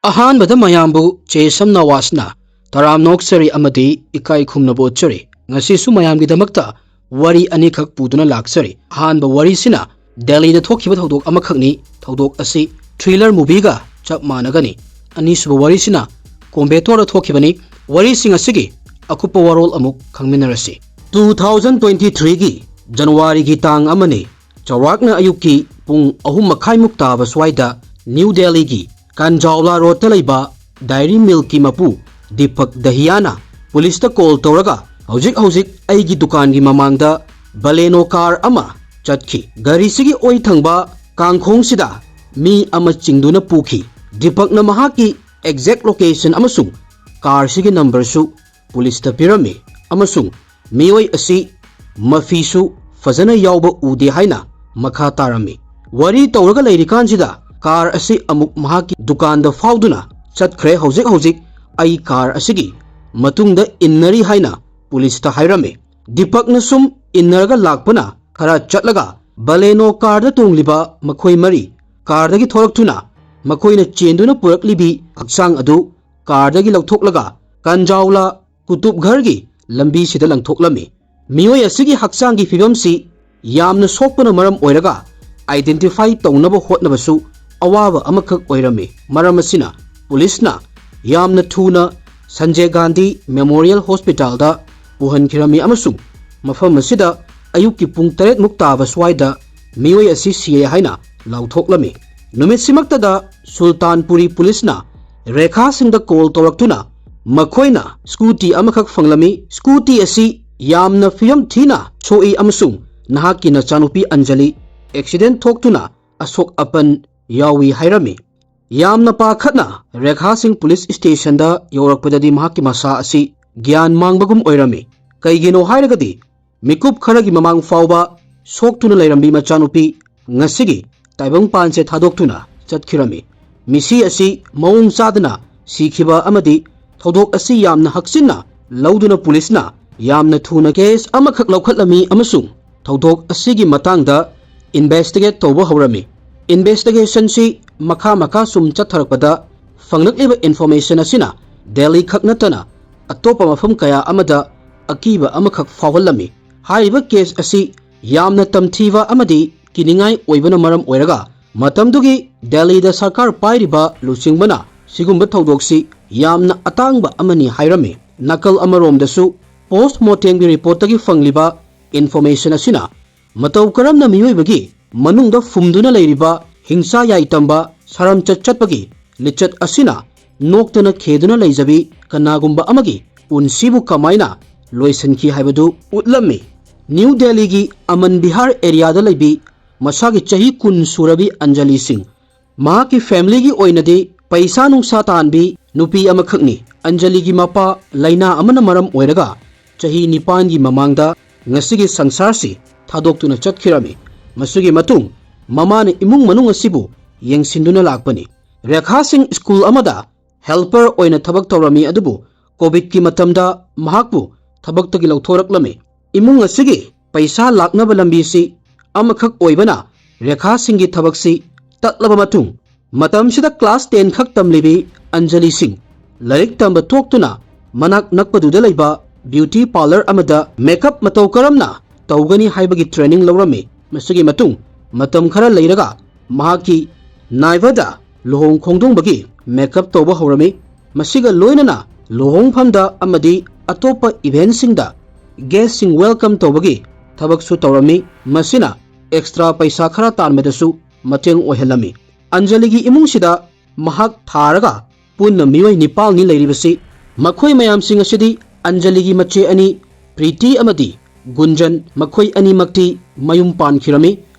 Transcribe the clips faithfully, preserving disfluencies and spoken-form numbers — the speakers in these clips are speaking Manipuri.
ꯑꯍꯥꯟꯕꯗ ꯃꯌꯥꯝꯕꯨ ꯆꯦꯁꯝ ꯅꯋꯥꯁꯅ ꯇꯔꯥꯝꯅ ꯑꯣꯛꯆꯔꯤ ꯑꯃꯗꯤ ꯏꯀꯥꯏ ꯈꯨꯝꯅꯕ ꯎꯠꯆꯔꯤ꯫ ꯉꯁꯤꯁꯨ ꯃꯌꯥꯝꯒꯤꯗꯃꯛꯇ ꯋꯥꯔꯤ ꯑꯅꯤꯈꯛ ꯄꯨꯗꯨꯅ ꯂꯥꯛꯆꯔꯤ꯫ ꯑꯍꯥꯟꯕ ꯋꯥꯔꯤꯁꯤꯅ ꯗꯦꯜꯂꯤꯗ ꯊꯣꯛꯈꯤꯕ ꯊꯧꯗꯣꯛ ꯑꯃꯈꯛꯅꯤ꯫ ꯊꯧꯗꯣꯛ ꯑꯁꯤ thriller movieꯒ ꯆꯞ ꯃꯥꯟꯅꯒꯅꯤ꯫ ꯑꯅꯤꯁꯨꯕ ꯋꯥꯔꯤꯁꯤꯅ ꯀꯣꯝꯕꯦꯇꯣꯔꯗ ꯊꯣꯛꯈꯤꯕꯅꯤ꯫ ꯋꯥꯔꯤꯁꯤꯡ ꯑꯁꯤꯒꯤ ꯑꯀꯨꯞꯄ ꯋꯥꯔꯣꯜ ꯑꯃꯨꯛ ꯈꯪꯃꯤꯟꯅꯔꯁꯤ꯫ Two thousand twenty threeꯒꯤ ꯖꯅꯋꯥꯔꯤꯒꯤ ꯇꯥꯡ ꯑꯃꯅꯤ꯫ ꯆꯥꯎꯔꯥꯛꯅ ꯑꯌꯨꯛꯀꯤ ꯄꯨꯡ ꯑꯍꯨꯝ ꯃꯈꯥꯏꯃꯨꯛ ꯇꯥꯕ ꯁ꯭ꯋꯥꯏꯗ ꯅ꯭ꯌꯨ ꯗꯦꯜꯂꯤꯒꯤ ꯀꯥꯟꯖꯥꯎꯂꯥ ꯔꯣꯗꯇ ꯂꯩꯕ ꯗꯥꯏꯔꯤ ꯃꯤꯜꯀꯤ ꯃꯄꯨ ꯗꯤꯄꯛ ꯗꯍꯤꯌꯥꯅ ꯄꯨꯂꯤꯁꯇ ꯀꯣꯜ ꯇꯧꯔꯒ ꯍꯧꯖꯤꯛ ꯍꯧꯖꯤꯛ ꯑꯩꯒꯤ ꯗꯨꯀꯥꯟꯒꯤ ꯃꯃꯥꯡꯗ ꯕꯂꯦꯅꯣ ꯀꯥꯔ ꯑꯃ ꯆꯠꯈꯤ꯫ ꯒꯥꯔꯤꯁꯤꯒꯤ ꯑꯣꯏ ꯊꯪꯕ ꯀꯥꯡꯈꯣꯡꯁꯤꯗ ꯃꯤ ꯑꯃ ꯆꯤꯡꯗꯨꯅ ꯄꯨꯈꯤ꯫ ꯗꯤꯄꯛꯅ ꯃꯍꯥꯛꯀꯤ exact location ꯑꯃꯁꯨꯡ ꯀꯥꯔꯁꯤꯒꯤ ꯅꯝꯕꯔꯁꯨ ꯄꯨꯂꯤꯁꯇ ꯄꯤꯔꯝꯃꯤ ꯑꯃꯁꯨꯡ ꯃꯤꯑꯣꯏ ꯑꯁꯤ ꯃꯐꯤꯁꯨ ꯐꯖꯅ ꯌꯥꯎꯕ ꯎꯗꯦ ꯍꯥꯏꯅ ꯃꯈꯥ ꯇꯥꯔꯝꯃꯤ꯫ ꯋꯥꯔꯤ ꯇꯧꯔꯒ ꯂꯩꯔꯤꯀꯥꯟꯁꯤꯗ ꯀꯥꯔ ꯑꯁꯤ ꯑꯃꯨꯛ ꯃꯍꯥꯛꯀꯤ ꯗꯨꯀꯥꯟꯗ ꯐꯥꯎꯗꯨꯅ ꯆꯠꯈ꯭ꯔꯦ꯫ ꯍꯧꯖꯤꯛ ꯍꯧꯖꯤꯛ ꯑꯩ ꯀꯥꯔ ꯑꯁꯤꯒꯤ ꯃꯇꯨꯡꯗ ꯏꯟꯅꯔꯤ ꯍꯥꯏꯅ ꯄꯨꯂꯤꯁꯇ ꯍꯥꯏꯔꯝꯃꯤ꯫ ꯗꯤꯄꯛꯅ ꯁꯨꯝ ꯏꯟꯅꯔꯒ ꯂꯥꯛꯄꯅ ꯈꯔ ꯆꯠꯂꯒ ꯕꯂꯦꯅꯣ ꯀꯥꯔꯗ ꯇꯣꯡꯂꯤꯕ ꯃꯈꯣꯏ ꯃꯔꯤ ꯀꯥꯔꯗꯒꯤ ꯊꯣꯔꯛꯇꯨꯅ ꯃꯈꯣꯏꯅ ꯆꯦꯟꯗꯨꯅ ꯄꯨꯔꯛꯂꯤꯕꯤ ꯍꯛꯆꯥꯡ ꯑꯗꯨ ꯀꯥꯔꯗꯒꯤ ꯂꯧꯊꯣꯛꯂꯒ ꯀꯥꯟꯖꯥꯎꯂꯥ ꯀꯨꯇꯨꯕ ꯘꯔꯒꯤ ꯂꯝꯕꯤꯁꯤꯗ ꯂꯪꯊꯣꯛꯂꯝꯃꯤ꯫ ꯃꯤꯑꯣꯏ ꯑꯁꯤꯒꯤ ꯍꯛꯆꯥꯡꯒꯤ ꯐꯤꯕꯝꯁꯤ ꯌꯥꯝꯅ ꯁꯣꯛꯄꯅ ꯃꯔꯝ ꯑꯣꯏꯔꯒ identify ꯇꯧꯅꯕ ꯍꯣꯠꯅꯕꯁꯨ ꯑꯋꯥꯕ ꯑꯃꯈꯛ ꯑꯣꯏꯔꯝꯃꯤ꯫ ꯃꯔꯝ ꯑꯁꯤꯅ ꯄꯨꯂꯤꯁꯅ ꯌꯥꯝꯅ ꯊꯨꯅ ꯁꯟꯖꯦ ꯒꯥꯟꯙꯤ ꯃꯦꯃꯣꯔꯤꯌꯦꯜ ꯍꯣꯁꯄꯤꯇꯥꯜꯗ ꯄꯨꯍꯟꯈꯤꯔꯝꯃꯤ ꯑꯃꯁꯨꯡ ꯃꯐꯝ ꯑꯁꯤꯗ ꯑꯌꯨꯛꯀꯤ ꯄꯨꯡ ꯇꯔꯦꯠꯃꯨꯛ ꯇꯥꯕ ꯁ꯭ꯋꯥꯏꯗ ꯃꯤꯑꯣꯏ ꯑꯁꯤ ꯁꯤꯔꯦ ꯍꯥꯏꯅ ꯂꯥꯎꯊꯣꯛꯂꯝꯃꯤ꯫ ꯅꯨꯃꯤꯠꯁꯤꯃꯛꯇꯗ ꯁꯨꯜꯇꯥꯟꯄꯨꯔꯤ ꯄꯨꯂꯤꯁꯅ ꯔꯦꯈꯥ ꯁꯤꯡꯗ ꯀꯣꯜ ꯇꯧꯔꯛꯇꯨꯅ ꯃꯈꯣꯏꯅ ꯁ꯭ꯀꯨꯇꯤ ꯑꯃꯈꯛ ꯐꯪꯂꯝꯃꯤ꯫ ꯁ꯭ꯀꯨꯇꯤ ꯑꯁꯤ ꯌꯥꯝꯅ ꯐꯤꯕꯝ ꯊꯤꯅ ꯁꯣꯛꯏ ꯑꯃꯁꯨꯡ ꯅꯍꯥꯛꯀꯤ ꯅꯆꯥꯅꯨꯄꯤ ꯑꯟꯖꯂꯤ ꯑꯦꯛꯁꯤꯗꯦꯟ ꯊꯣꯛꯇꯨꯅ ꯑꯁꯣꯛ ꯑꯄꯟ ꯌꯥꯎꯏ ꯍꯥꯏꯔꯝꯃꯤ꯫ ꯌꯥꯝꯅ ꯄꯥꯈꯠꯅ ꯔꯦꯈꯥ ꯁꯤꯡ ꯄꯨꯂꯤꯁ ꯁ꯭ꯇꯦꯁꯟꯗ ꯌꯧꯔꯛꯄꯗꯗꯤ ꯃꯍꯥꯛꯀꯤ ꯃꯁꯥ ꯑꯁꯤ ꯒ꯭ꯌꯥꯟ ꯃꯥꯡꯕꯒꯨꯝ ꯑꯣꯏꯔꯝꯃꯤ꯫ ꯀꯩꯒꯤꯅꯣ ꯍꯥꯏꯔꯒꯗꯤ ꯃꯤꯀꯨꯞ ꯈꯔꯒꯤ ꯃꯃꯥꯡ ꯐꯥꯎꯕ ꯁꯣꯛꯇꯨꯅ ꯂꯩꯔꯝꯕꯤ ꯃꯆꯥꯅꯨꯄꯤ ꯉꯁꯤꯒꯤ ꯇꯥꯏꯕꯪꯄꯥꯟꯁꯦ ꯊꯥꯗꯣꯛꯇꯨꯅ ꯆꯠꯈꯤꯔꯝꯃꯤ꯫ ꯃꯤꯁꯤ ꯑꯁꯤ ꯃꯑꯣꯡ ꯆꯥꯗꯅ ꯁꯤꯈꯤꯕ ꯑꯃꯗꯤ ꯊꯧꯗꯣꯛ ꯑꯁꯤ ꯌꯥꯝꯅ ꯍꯛꯆꯤꯟꯅ ꯂꯧꯗꯨꯅ ꯄꯨꯂꯤꯁꯅ ꯌꯥꯝꯅ ꯊꯨꯅ ꯀꯦꯁ ꯑꯃꯈꯛ ꯂꯧꯈꯠꯂꯝꯃꯤ ꯑꯃꯁꯨꯡ ꯊꯧꯗꯣꯛ ꯑꯁꯤꯒꯤ ꯃꯇꯥꯡꯗ ꯏꯟꯚꯦꯁꯇꯤꯒꯦꯠ ꯇꯧꯕ ꯍꯧꯔꯝꯃꯤ꯫ ꯏꯟꯚꯦꯁꯇꯤꯒꯦꯁꯟꯁꯤ ꯃꯈꯥ ꯃꯈꯥ ꯁꯨꯝ ꯆꯠꯊꯔꯛꯄꯗ ꯐꯪꯂꯛꯂꯤꯕ ꯏꯟꯐꯣꯔꯃꯦꯁꯟ ꯑꯁꯤꯅ ꯗꯦꯜꯂꯤ ꯈꯛ ꯅꯠꯇꯅ ꯑꯇꯣꯞꯄ ꯃꯐꯝ ꯀꯌꯥ ꯑꯃꯗ ꯑꯀꯤꯕ ꯑꯃꯈꯛ ꯐꯥꯎꯍꯜꯂꯝꯃꯤ꯫ ꯍꯥꯏꯔꯤꯕ ꯀꯦꯁ ꯑꯁꯤ ꯌꯥꯝꯅ ꯇꯝꯊꯤꯕ ꯑꯃꯗꯤ ꯀꯤꯅꯤꯡꯉꯥꯏ ꯑꯣꯏꯕꯅ ꯃꯔꯝ ꯑꯣꯏꯔꯒ, ꯃꯇꯝꯗꯨꯒꯤ ꯗꯦꯜꯂꯤꯗ ꯁꯔꯀꯥꯔ ꯄꯥꯏꯔꯤꯕ ꯂꯨꯆꯤꯡꯕꯅ ꯁꯤꯒꯨꯝꯕ ꯊꯧꯗꯣꯛꯁꯤ ꯌꯥꯝꯅ ꯑꯇꯥꯡꯕ ꯑꯃꯅꯤ ꯍꯥꯏꯔꯝꯃꯤ꯫ ꯅꯥꯀꯜ ꯑꯃꯔꯣꯝꯗꯁꯨ, ꯄꯣꯁ ꯃꯣꯔꯇꯦꯝꯒꯤ ꯔꯤꯄꯣꯔꯠꯇꯒꯤ ꯐꯪꯂꯤꯕ ꯏꯟꯐꯣꯔꯃꯦꯁꯟ ꯑꯁꯤꯅ ꯃꯇꯧ ꯀꯔꯝꯅ ꯃꯤꯑꯣꯏꯕꯒꯤ ꯃꯅꯨꯡꯗ ꯐꯨꯝꯗꯨꯅ ꯂꯩꯔꯤꯕ ꯍꯤꯡꯁꯥ ꯌꯥꯏ ꯇꯝꯕ ꯁꯔꯝꯆꯠ ꯆꯠꯄꯒꯤ ꯂꯤꯆꯠ ꯑꯁꯤꯅ ꯅꯣꯛꯇꯅ ꯈꯦꯗꯨꯅ ꯂꯩꯖꯕꯤ ꯀꯅꯥꯒꯨꯝꯕ ꯑꯃꯒꯤ ꯄꯨꯟꯁꯤꯕꯨ ꯀꯃꯥꯏꯅ ꯂꯣꯏꯁꯤꯟꯈꯤ ꯍꯥꯏꯕꯗꯨ ꯎꯠꯂꯝꯃꯤ꯫ ꯅ꯭ꯌꯨ ꯗꯦꯜꯂꯤꯒꯤ ꯑꯃꯟ ꯕꯤꯍꯥꯔ ꯑꯦꯔꯤꯌꯥꯗ ꯂꯩꯕꯤ ꯃꯁꯥꯒꯤ ꯆꯍꯤ ꯀꯨꯟ ꯁꯨꯔꯕꯤ ꯑꯟꯖꯂꯤ ꯁꯤꯡ, ꯃꯍꯥꯛꯀꯤ ꯐꯦꯃꯤꯂꯤꯒꯤ ꯑꯣꯏꯅꯗꯤ ꯄꯩꯁꯥ ꯅꯨꯡꯁꯥ ꯇꯥꯟꯕꯤ ꯅꯨꯄꯤ ꯑꯃꯈꯛꯅꯤ꯫ ꯑꯟꯖꯂꯤꯒꯤ ꯃꯄꯥ ꯂꯥꯏꯅꯥ ꯑꯃꯅ ꯃꯔꯝ ꯑꯣꯏꯔꯒ ꯆꯍꯤ ꯅꯤꯄꯥꯟꯒꯤ ꯃꯃꯥꯡꯗ ꯉꯁꯤꯒꯤ ꯁꯪꯁꯥꯔꯁꯤ ꯊꯥꯗꯣꯛꯇꯨꯅ ꯆꯠꯈꯤꯔꯝꯃꯤ꯫ ꯃꯁꯤꯒꯤ ꯃꯇꯨꯡ ꯃꯃꯥꯅ ꯏꯃꯨꯡ ꯃꯅꯨꯡ ꯑꯁꯤꯕꯨ ꯌꯦꯡꯁꯤꯟꯗꯨꯅ ꯂꯥꯛꯄꯅꯤ꯫ ꯔꯦꯈꯥ ꯁꯤꯡ ꯁ꯭ꯀꯨꯜ ꯑꯃꯗ ꯍꯦꯜꯄꯔ ꯑꯣꯏꯅ ꯊꯕꯛ ꯇꯧꯔꯝꯃꯤ, ꯑꯗꯨꯕꯨ ꯀꯣꯚꯤꯗꯀꯤ ꯃꯇꯝꯗ ꯃꯍꯥꯛꯄꯨ ꯊꯕꯛꯇꯒꯤ ꯂꯧꯊꯣꯔꯛꯂꯝꯃꯤ꯫ ꯏꯃꯨꯡ ꯑꯁꯤꯒꯤ ꯄꯩꯁꯥ ꯂꯥꯛꯅꯕ ꯂꯝꯕꯤꯁꯤ ꯑꯃꯈꯛ ꯑꯣꯏꯕꯅ ꯔꯦꯈꯥ ꯁꯤꯡꯒꯤ ꯊꯕꯛꯁꯤ ꯇꯠꯂꯕ ꯃꯇꯨꯡ, ꯃꯇꯝꯁꯤꯗ ꯀ꯭ꯂꯥꯁ ꯇꯦꯟ ꯈꯛ ꯇꯝꯂꯤꯕꯤ ꯑꯟꯖꯂꯤ ꯁꯤꯡ ꯂꯥꯏꯔꯤꯛ ꯇꯝꯕ ꯊꯣꯛꯇꯨꯅ ꯃꯅꯥꯛ ꯅꯛꯄꯗꯨꯗ ꯂꯩꯕ ꯕ꯭ꯌꯨꯇꯤ ꯄꯥꯔꯂꯔ ꯑꯃꯗ ꯃꯦꯀꯞ ꯃꯇꯧ ꯀꯔꯝꯅ ꯇꯧꯒꯅꯤ ꯍꯥꯏꯕꯒꯤ ꯇ꯭ꯔꯦꯅꯤꯡ ꯂꯧꯔꯝꯃꯤ꯫ ꯃꯁꯤꯒꯤ ꯃꯇꯨꯡ ꯃꯇꯝ ꯈꯔ ꯂꯩꯔꯒ ꯃꯍꯥꯛꯀꯤ ꯅꯥꯏꯕꯗ ꯂꯨꯍꯣꯡ ꯈꯣꯡꯗꯣꯡꯕꯒꯤ ꯃꯦꯀꯞ ꯇꯧꯕ ꯍꯧꯔꯝꯃꯤ꯫ ꯃꯁꯤꯒ ꯂꯣꯏꯅꯅ ꯂꯨꯍꯣꯡꯐꯝꯗ ꯑꯃꯗꯤ ꯑꯇꯣꯞꯄ ꯏꯚꯦꯟꯠꯁꯤꯡꯗ ꯒꯦꯁꯁꯤꯡ ꯋꯦꯜꯀꯝ ꯇꯧꯕꯒꯤ ꯊꯕꯛꯁꯨ ꯇꯧꯔꯝꯃꯤ꯫ ꯃꯁꯤꯅ ꯑꯦꯛꯁꯇ꯭ꯔꯥ ꯄꯩꯁꯥ ꯈꯔ ꯇꯥꯟꯕꯗꯁꯨ ꯃꯇꯦꯡ ꯑꯣꯏꯍꯜꯂꯝꯃꯤ꯫ ꯑꯟꯖꯂꯤꯒꯤ ꯏꯃꯨꯡꯁꯤꯗ ꯃꯍꯥꯛ ꯊꯥꯔꯒ ꯄꯨꯟꯅ ꯃꯤꯑꯣꯏ ꯅꯤꯄꯥꯜꯅꯤ ꯂꯩꯔꯤꯕꯁꯤ꯫ ꯃꯈꯣꯏ ꯃꯌꯥꯝꯁꯤꯡ ꯑꯁꯤꯗꯤ ꯑꯟꯖꯂꯤꯒꯤ ꯃꯆꯦ ꯑꯅꯤ ꯄ꯭ꯔꯤꯇꯤ ꯑꯃꯗꯤ ꯒꯨꯟꯖꯟ, ꯃꯈꯣꯏ ꯑꯅꯤꯃꯛꯇꯤ ꯃꯌꯨꯝ ꯄꯥꯟꯈꯤꯔꯝꯃꯤ꯫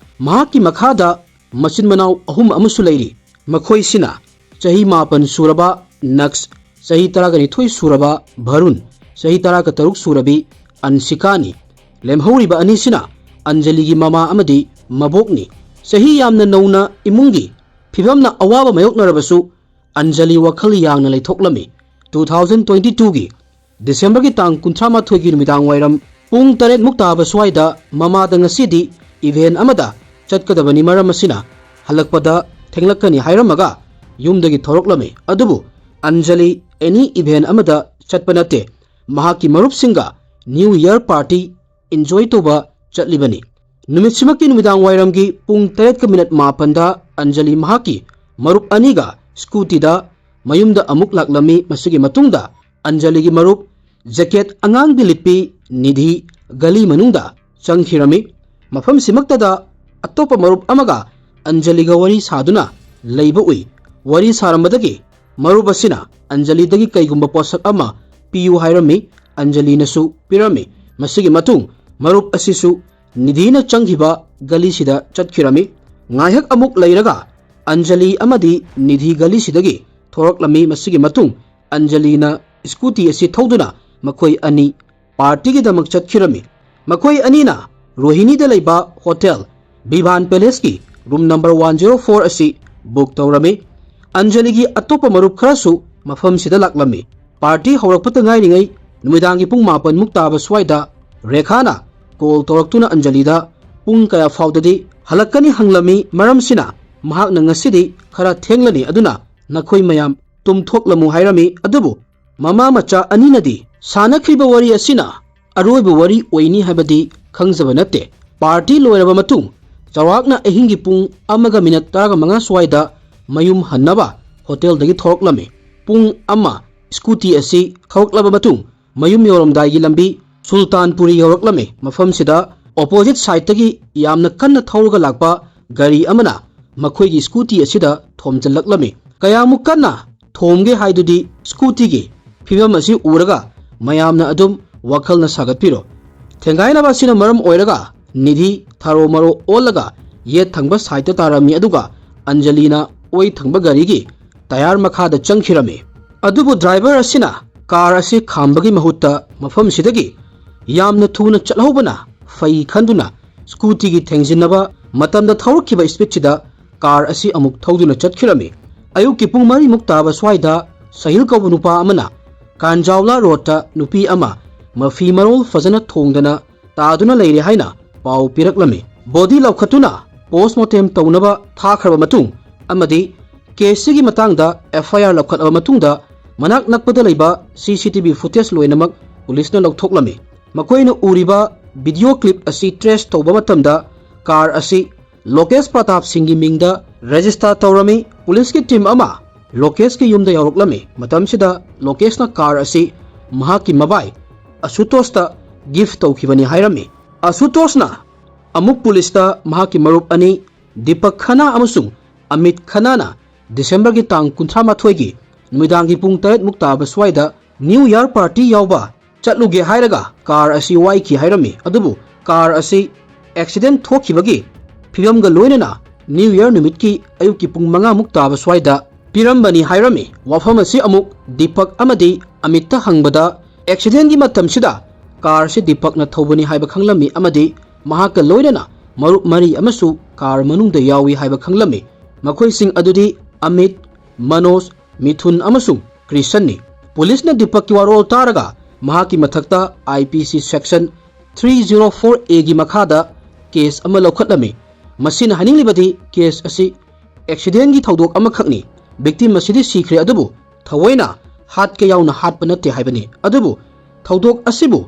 ꯃꯍꯥꯛꯀꯤ ꯃꯈꯥꯗ ꯃꯆꯤꯟ ꯃꯅꯥꯎ ꯑꯍꯨꯝ ꯑꯃꯁꯨ ꯂꯩꯔꯤ꯫ ꯃꯈꯣꯏꯁꯤꯅ ꯆꯍꯤ ꯃꯥꯄꯟ ꯁꯨꯔꯕ ꯅꯛꯁ, ꯆꯍꯤ ꯇꯔꯥꯒ ꯅꯤꯊꯣꯏ ꯁꯨꯔꯕ ꯚꯔꯨꯟ, ꯆꯍꯤ ꯇꯔꯥꯒ ꯇꯔꯨꯛ ꯁꯨꯔꯕꯤ ꯑꯟꯁꯤꯀꯥꯅꯤ꯫ ꯂꯦꯝꯍꯧꯔꯤꯕ ꯑꯅꯤꯁꯤꯅ ꯑꯟꯖꯂꯤꯒꯤ ꯃꯃꯥ ꯑꯃꯗꯤ ꯃꯕꯣꯛꯅꯤ꯫ ꯆꯍꯤ ꯌꯥꯝꯅ ꯅꯧꯅ ꯏꯃꯨꯡꯒꯤ ꯐꯤꯕꯝꯅ ꯑꯋꯥꯕ ꯃꯥꯌꯣꯛꯅꯔꯕꯁꯨ ꯑꯟꯖꯂꯤ ꯋꯥꯈꯜ ꯌꯥꯡꯅ ꯂꯩꯊꯣꯛꯂꯝꯃꯤ꯫ ꯇꯨ ꯊꯥꯎꯖꯟ ꯇ꯭ꯋꯦꯟꯇꯤ ꯇꯨꯒꯤ ꯗꯤꯁꯦꯝꯕꯔꯒꯤ ꯇꯥꯡ ꯀꯨꯟꯊ꯭ꯔꯥꯃꯥꯊꯣꯏꯒꯤ ꯅꯨꯃꯤꯗꯥꯡ ꯋꯥꯏꯔꯝ ꯄꯨꯡ ꯇꯔꯦꯠ ꯃꯨꯛ ꯇꯥꯕ ꯁ꯭ꯋꯥꯏꯗ ꯃꯃꯥꯗ ꯉꯁꯤꯗꯤ ꯏꯚꯦꯟꯠ ꯑꯃꯗ ꯆꯠꯀꯗꯕꯅꯤ, ꯃꯔꯝ ꯑꯁꯤꯅ ꯍꯜꯂꯛꯄꯗ ꯊꯦꯡꯂꯛꯀꯅꯤ ꯍꯥꯏꯔꯝꯃꯒ ꯌꯨꯝꯗꯒꯤ ꯊꯣꯔꯛꯂꯝꯃꯤ꯫ ꯑꯗꯨꯕꯨ ꯑꯟꯖꯂꯤ ꯑꯦꯅꯤ ꯏꯚꯦꯟ ꯑꯃꯗ ꯆꯠꯄ ꯅꯠꯇꯦ, ꯃꯍꯥꯛꯀꯤ ꯃꯔꯨꯞꯁꯤꯡꯒ ꯅ꯭ꯌꯨ ꯏꯌꯔ ꯄꯥꯔꯇꯤ ꯏꯟꯖꯣꯏ ꯇꯧꯕ ꯆꯠꯂꯤꯕꯅꯤ꯫ ꯅꯨꯃꯤꯠꯁꯤꯃꯛꯀꯤ ꯅꯨꯃꯤꯗꯥꯡ ꯋꯥꯏꯔꯝꯒꯤ ꯄꯨꯡ ꯇꯔꯦꯠꯀ ꯃꯤꯅꯠ ꯃꯥꯄꯟꯗ ꯑꯟꯖꯂꯤ ꯃꯍꯥꯛꯀꯤ ꯃꯔꯨꯞ ꯑꯅꯤꯒ ꯁ꯭ꯀꯨꯇꯤꯗ ꯃꯌꯨꯝꯗ ꯑꯃꯨꯛ ꯂꯥꯛꯂꯝꯃꯤ꯫ ꯃꯁꯤꯒꯤ ꯃꯇꯨꯡꯗ ꯑꯟꯖꯂꯤꯒꯤ ꯃꯔꯨꯞ ꯖꯦꯀꯦꯠ ꯑꯉꯥꯡꯕꯤ ꯂꯤꯠꯄꯤ ꯅꯤꯙꯤ ꯒꯂꯤ ꯃꯅꯨꯡꯗ ꯆꯪꯈꯤꯔꯝꯃꯤ꯫ ꯃꯐꯝꯁꯤꯃꯛꯇꯗ ꯑꯇꯣꯞꯄ ꯃꯔꯨꯞ ꯑꯃꯒ ꯑꯟꯖꯂꯤꯒ ꯋꯥꯔꯤ ꯁꯥꯗꯨꯅ ꯂꯩꯕ ꯎꯏ꯫ ꯋꯥꯔꯤ ꯁꯥꯔꯝꯕꯗꯒꯤ ꯃꯔꯨꯞ ꯑꯁꯤꯅ ꯑꯟꯖꯂꯤꯗꯒꯤ ꯀꯩꯒꯨꯝꯕ ꯄꯣꯠꯁꯛ ꯑꯃ ꯄꯤꯌꯨ ꯍꯥꯏꯔꯝꯃꯤ꯫ ꯑꯟꯖꯂꯤꯅꯁꯨ ꯄꯤꯔꯝꯃꯤ꯫ ꯃꯁꯤꯒꯤ ꯃꯇꯨꯡ ꯃꯔꯨꯞ ꯑꯁꯤꯁꯨ ꯅꯤꯙꯤꯅ ꯆꯪꯈꯤꯕ ꯒꯂꯤꯁꯤꯗ ꯆꯠꯈꯤꯔꯝꯃꯤ꯫ ꯉꯥꯏꯍꯥꯛ ꯑꯃꯨꯛ ꯂꯩꯔꯒ ꯑꯟꯖꯂꯤ ꯑꯃꯗꯤ ꯅꯤꯙꯤ ꯒꯂꯤꯁꯤꯗꯒꯤ ꯊꯣꯔꯛꯂꯝꯃꯤ꯫ ꯃꯁꯤꯒꯤ ꯃꯇꯨꯡ ꯑꯟꯖꯂꯤꯅ ꯁ꯭ꯀꯨꯇꯤ ꯑꯁꯤ ꯊꯧꯗꯨꯅ ꯃꯈꯣꯏ ꯑꯅꯤ ꯄꯥꯔꯇꯤꯒꯤꯗꯃꯛ ꯆꯠꯈꯤꯔꯝꯃꯤ꯫ ꯃꯈꯣꯏ ꯑꯅꯤꯅ ꯔꯣꯍꯤꯅꯤꯗ ꯂꯩꯕ ꯍꯣꯇꯦꯜ ꯚꯤꯚꯥꯟ ꯄꯦꯂꯦꯁꯀꯤ room number one zero four ꯑꯁꯤ ꯕꯨꯛ ꯇꯧꯔꯝꯃꯤ꯫ ꯑꯟꯖꯂꯤꯒꯤ ꯑꯇꯣꯞꯄ ꯃꯔꯨꯞ ꯈꯔꯁꯨ ꯃꯐꯝꯁꯤꯗ ꯂꯥꯛꯂꯝꯃꯤ꯫ ꯄꯥꯔꯇꯤ ꯍꯧꯔꯛꯄꯇ ꯉꯥꯏꯔꯤꯉꯩ ꯅꯨꯃꯤꯗꯥꯡꯒꯤ ꯄꯨꯡ ꯃꯥꯄꯟꯃꯨꯛ ꯇꯥꯕ ꯁ꯭ꯋꯥꯏꯗ ꯔꯦꯈꯥꯅ ꯀꯣꯜ ꯇꯧꯔꯛꯇꯨꯅ ꯑꯟꯖꯂꯤꯗ ꯄꯨꯡ ꯀꯌꯥ ꯐꯥꯎꯗꯗꯤ ꯍꯜꯂꯛꯀꯅꯤ ꯍꯪꯂꯝꯃꯤ꯫ ꯃꯔꯝꯁꯤꯅ ꯃꯍꯥꯛꯅ ꯉꯁꯤꯗꯤ ꯈꯔ ꯊꯦꯡꯂꯅꯤ, ꯑꯗꯨꯅ ꯅꯈꯣꯏ ꯃꯌꯥꯝ ꯇꯨꯝꯊꯣꯛꯂꯝꯃꯨ ꯍꯥꯏꯔꯝꯃꯤ꯫ ꯑꯗꯨꯕꯨ ꯃꯃꯥ ꯃꯆꯥ ꯑꯅꯤꯅꯗꯤ ꯁꯥꯟꯅꯈ꯭ꯔꯤꯕ ꯋꯥꯔꯤ ꯑꯁꯤꯅ ꯑꯔꯣꯏꯕ ꯋꯥꯔꯤ ꯑꯣꯏꯅꯤ ꯍꯥꯏꯕꯗꯤ ꯈꯪꯖꯕ ꯅꯠꯇꯦ꯫ ꯄꯥꯔꯇꯤ ꯂꯣꯏꯔꯕ ꯃꯇꯨꯡ ꯆꯥꯎꯔꯥꯛꯅ ꯑꯍꯤꯡꯒꯤ ꯄꯨꯡ ꯑꯃꯒ ꯃꯤꯅꯠ ꯇꯔꯥꯃꯉꯥ ꯁ꯭ꯋꯥꯏꯗ ꯃꯌꯨꯝ ꯍꯟꯅꯕ ꯍꯣꯇꯦꯜꯗꯒꯤ ꯊꯣꯔꯛꯂꯝꯃꯤ꯫ ꯄꯨꯡ ꯑꯃ ꯁ꯭ꯀꯨꯇꯤ ꯑꯁꯤ ꯊꯧꯔꯛꯂꯕ ꯃꯇꯨꯡ ꯃꯌꯨꯝ ꯌꯧꯔꯝꯗꯥꯏꯒꯤ ꯂꯝꯕꯤ ꯁꯨꯜꯇꯥꯟꯄꯨꯔꯤ ꯌꯧꯔꯛꯂꯝꯃꯤ꯫ ꯃꯐꯝꯁꯤꯗ ꯑꯣꯄꯣꯖꯤꯠ ꯁꯥꯏꯠꯇꯒꯤ ꯌꯥꯝꯅ ꯀꯟꯅ ꯊꯧꯔꯒ ꯂꯥꯛꯄ ꯒꯥꯔꯤ ꯑꯃꯅ ꯃꯈꯣꯏꯒꯤ ꯁ꯭ꯀꯨꯇꯤ ꯑꯁꯤꯗ ꯊꯣꯝꯖꯤꯜꯂꯛꯂꯝꯃꯤ꯫ ꯀꯌꯥꯃꯨꯛ ꯀꯟꯅ ꯊꯣꯝꯒꯦ ꯍꯥꯏꯗꯨꯗꯤ ꯁ꯭ꯀꯨꯇꯤꯒꯤ ꯐꯤꯕꯝ ꯑꯁꯤ ꯎꯔꯒ ꯃꯌꯥꯝꯅ ꯑꯗꯨꯝ ꯋꯥꯈꯜꯅ ꯁꯥꯒꯠꯄꯤꯔꯣ꯫ ꯊꯦꯡꯒꯥꯏꯅꯕ ꯑꯁꯤꯅ ꯃꯔꯝ ꯑꯣꯏꯔꯒ ꯅꯤꯙꯤ ꯊꯥꯔꯣ ꯃꯔꯣ ꯑꯣꯜꯂꯒ ꯌꯦꯠ ꯊꯪꯕ ꯁꯥꯏꯠꯇ ꯇꯥꯔꯝꯃꯤ, ꯑꯗꯨꯒ ꯑꯟꯖꯂꯤꯅ ꯑꯣꯏ ꯊꯪꯕ ꯒꯥꯔꯤꯒꯤ ꯇꯌꯥꯔ ꯃꯈꯥꯗ ꯆꯪꯈꯤꯔꯝꯃꯤ꯫ ꯑꯗꯨꯕꯨ ꯗ꯭ꯔꯥꯏꯚꯔ ꯑꯁꯤꯅ ꯀꯥꯔ ꯑꯁꯤ ꯈꯥꯝꯕꯒꯤ ꯃꯍꯨꯠꯇ ꯃꯐꯝꯁꯤꯗꯒꯤ ꯌꯥꯝꯅ ꯊꯨꯅ ꯆꯠꯍꯧꯕꯅ ꯐꯩ ꯈꯟꯗꯨꯅ ꯁ꯭ꯀꯨꯇꯤꯒꯤ ꯊꯦꯡꯖꯤꯟꯅꯕ ꯃꯇꯝꯗ ꯊꯧꯔꯛꯈꯤꯕ ꯁ꯭ꯄꯤꯗꯁꯤꯗ ꯀꯥꯔ ꯑꯁꯤ ꯑꯃꯨꯛ ꯊꯧꯗꯨꯅ ꯆꯠꯈꯤꯔꯝꯃꯤ꯫ ꯑꯌꯨꯛꯀꯤ ꯄꯨꯡ ꯃꯔꯤꯃꯨꯛ ꯇꯥꯕ ꯁ꯭ꯋꯥꯏꯗ ꯁꯍꯤꯜ ꯀꯧꯕ ꯅꯨꯄꯥ ꯑꯃꯅ ꯀꯥꯟꯖꯥꯎꯂꯥ ꯔꯣꯗꯇ ꯅꯨꯄꯤ ꯑꯃ ꯃꯐꯤ ꯃꯔꯣꯜ ꯐꯖꯅ ꯊꯣꯡꯗꯅ ꯇꯥꯗꯨꯅ ꯂꯩꯔꯦ ꯍꯥꯏꯅ ꯄꯥꯎ ꯄꯤꯔꯛꯂꯝꯃꯤ꯫ ꯕꯣꯗꯤ ꯂꯧꯈꯠꯇꯨꯅ ꯄꯣꯁꯃꯣꯔꯇꯦꯝ ꯇꯧꯅꯕ ꯊꯥꯈ꯭ꯔꯕ ꯃꯇꯨꯡ ꯑꯃꯗꯤ ꯀꯦꯁꯁꯤꯒꯤ ꯃꯇꯥꯡꯗ ꯑꯦꯐ ꯑꯥꯏ ꯑꯥꯔ ꯂꯧꯈꯠꯂꯕ ꯃꯇꯨꯡꯗ ꯃꯅꯥꯛ ꯅꯛꯄꯗ ꯂꯩꯕ ꯁꯤ ꯁꯤ ꯇꯤ ꯚꯤ ꯐꯨꯇꯦꯖ ꯂꯣꯏꯅꯃꯛ ꯄꯨꯂꯤꯁꯅ ꯂꯧꯊꯣꯛꯂꯝꯃꯤ꯫ ꯃꯈꯣꯏꯅ ꯎꯔꯤꯕ ꯚꯤꯗꯤꯑꯣ ꯀ꯭ꯂꯤꯞ ꯑꯁꯤ ꯇ꯭ꯔꯦꯁ ꯇꯧꯕ ꯃꯇꯝꯗ ꯀꯥꯔ ꯑꯁꯤ ꯂꯣꯀꯦꯁ ꯄ꯭ꯔꯇꯥꯞ ꯁꯤꯡꯒꯤ ꯃꯤꯡꯗ ꯔꯦꯖꯤꯁꯇꯥꯔ ꯇꯧꯔꯝꯃꯤ꯫ ꯄꯨꯂꯤꯁꯀꯤ ꯇꯤꯝ ꯑꯃ ꯂꯣꯀꯦꯁꯀꯤ ꯌꯨꯝꯗ ꯌꯧꯔꯛꯂꯝꯃꯤ꯫ ꯃꯇꯝꯁꯤꯗ ꯂꯣꯀꯦꯁꯅ ꯀꯥꯔ ꯑꯁꯤ ꯃꯍꯥꯛꯀꯤ ꯃꯕꯥꯏ ꯑꯁꯨꯇꯣꯁꯇ ꯒꯤꯐ ꯇꯧꯈꯤꯕꯅꯤ ꯍꯥꯏꯔꯝꯃꯤ꯫ ꯑꯁꯨꯇꯣꯁꯅ ꯑꯃꯨꯛ ꯄꯨꯂꯤꯁꯇ ꯃꯍꯥꯛꯀꯤ ꯃꯔꯨꯞ ꯑꯅꯤ ꯗꯤꯄꯛ ꯈꯅꯥ ꯑꯃꯁꯨꯡ ꯑꯃꯤꯠ ꯈꯅꯥꯅ ꯗꯤꯁꯦꯝꯕꯔꯒꯤ ꯇꯥꯡ ꯀꯨꯟꯊ꯭ꯔꯥ ꯃꯥꯊꯣꯏꯒꯤ ꯅꯨꯃꯤꯗꯥꯡꯒꯤ ꯄꯨꯡ ꯇꯔꯦꯠ ꯃꯨꯛ ꯇꯥꯕ ꯁ꯭ꯋꯥꯏꯗ ꯅ꯭ꯌꯨ ꯌꯔ ꯄꯥꯔꯇꯤ ꯌꯥꯎꯕ ꯆꯠꯂꯨꯒꯦ ꯍꯥꯏꯔꯒ ꯀꯥꯔ ꯑꯁꯤ ꯋꯥꯏꯈꯤ ꯍꯥꯏꯔꯝꯃꯤ꯫ ꯑꯗꯨꯕꯨ ꯀꯥꯔ ꯑꯁꯤ ꯑꯦꯛꯁꯤꯗꯦꯟ ꯊꯣꯛꯈꯤꯕꯒꯤ ꯐꯤꯕꯝꯒ ꯂꯣꯏꯅꯅ ꯅ꯭ꯌꯨ ꯌꯔ ꯅꯨꯃꯤꯠꯀꯤ ꯑꯌꯨꯛꯀꯤ ꯄꯨꯡ ꯃꯉꯥ ꯃꯨꯛ ꯇꯥꯕ ꯁ꯭ꯋꯥꯏꯗ ꯄꯤꯔꯝꯕꯅꯤ ꯍꯥꯏꯔꯝꯃꯤ꯫ ꯋꯥꯐꯝ ꯑꯁꯤ ꯑꯃꯨꯛ ꯗꯤꯄꯛ ꯑꯃꯗꯤ ꯑꯃꯤꯠꯇ ꯍꯪꯕꯗ ꯑꯦꯛꯁꯤꯗꯦꯟꯒꯤ ꯃꯇꯝꯁꯤꯗ ꯀꯥꯔ ꯑꯁꯤ ꯗꯤꯄꯛꯅ ꯊꯧꯕꯅꯤ ꯍꯥꯏꯕ ꯈꯪꯂꯝꯃꯤ ꯑꯃꯗꯤ ꯃꯍꯥꯛꯀ ꯂꯣꯏꯅꯅ ꯃꯔꯨꯞ ꯃꯔꯤ ꯑꯃꯁꯨ ꯀꯥꯔ ꯃꯅꯨꯡꯗ ꯌꯥꯎꯏ ꯍꯥꯏꯕ ꯈꯪꯂꯝꯃꯤ꯫ ꯃꯈꯣꯏꯁꯤꯡ ꯑꯗꯨꯗꯤ ꯑꯃꯤꯠ, ꯃꯅꯣꯖ, ꯃꯤꯊꯨꯟ ꯑꯃꯁꯨꯡ ꯀ꯭ꯔꯤꯁꯟꯅꯤ꯫ ꯄꯨꯂꯤꯁꯅ ꯗꯤꯄꯛꯀꯤ ꯋꯥꯔꯣꯜ ꯇꯥꯔꯒ ꯃꯍꯥꯛꯀꯤ ꯃꯊꯛꯇ ꯑꯥꯏ ꯄꯤ ꯁꯤ ꯁꯦꯛꯁꯟ ꯊ꯭ꯔꯤ ꯖꯤꯔꯣ ꯐꯣꯔ ꯑꯦꯒꯤ ꯃꯈꯥꯗ ꯀꯦꯁ ꯑꯃ ꯂꯧꯈꯠꯂꯝꯃꯤ꯫ ꯃꯁꯤꯅ ꯍꯥꯏꯅꯤꯡꯂꯤꯕꯗꯤ ꯀꯦꯁ ꯑꯁꯤ ꯑꯦꯛꯁꯤꯗꯦꯟꯒꯤ ꯊꯧꯗꯣꯛ ꯑꯃꯈꯛꯅꯤ꯫ ꯚꯤꯛꯇꯤꯝ ꯑꯁꯤꯗꯤ ꯁꯤꯈ꯭ꯔꯦ, ꯑꯗꯨꯕꯨ ꯊꯑꯣꯏꯅ ꯍꯥꯠꯀꯦ ꯌꯥꯎꯅ ꯍꯥꯠꯄ ꯅꯠꯇꯦ ꯍꯥꯏꯕꯅꯤ꯫ ꯑꯗꯨꯕꯨ ꯊꯧꯗꯣꯛ ꯑꯁꯤꯕꯨ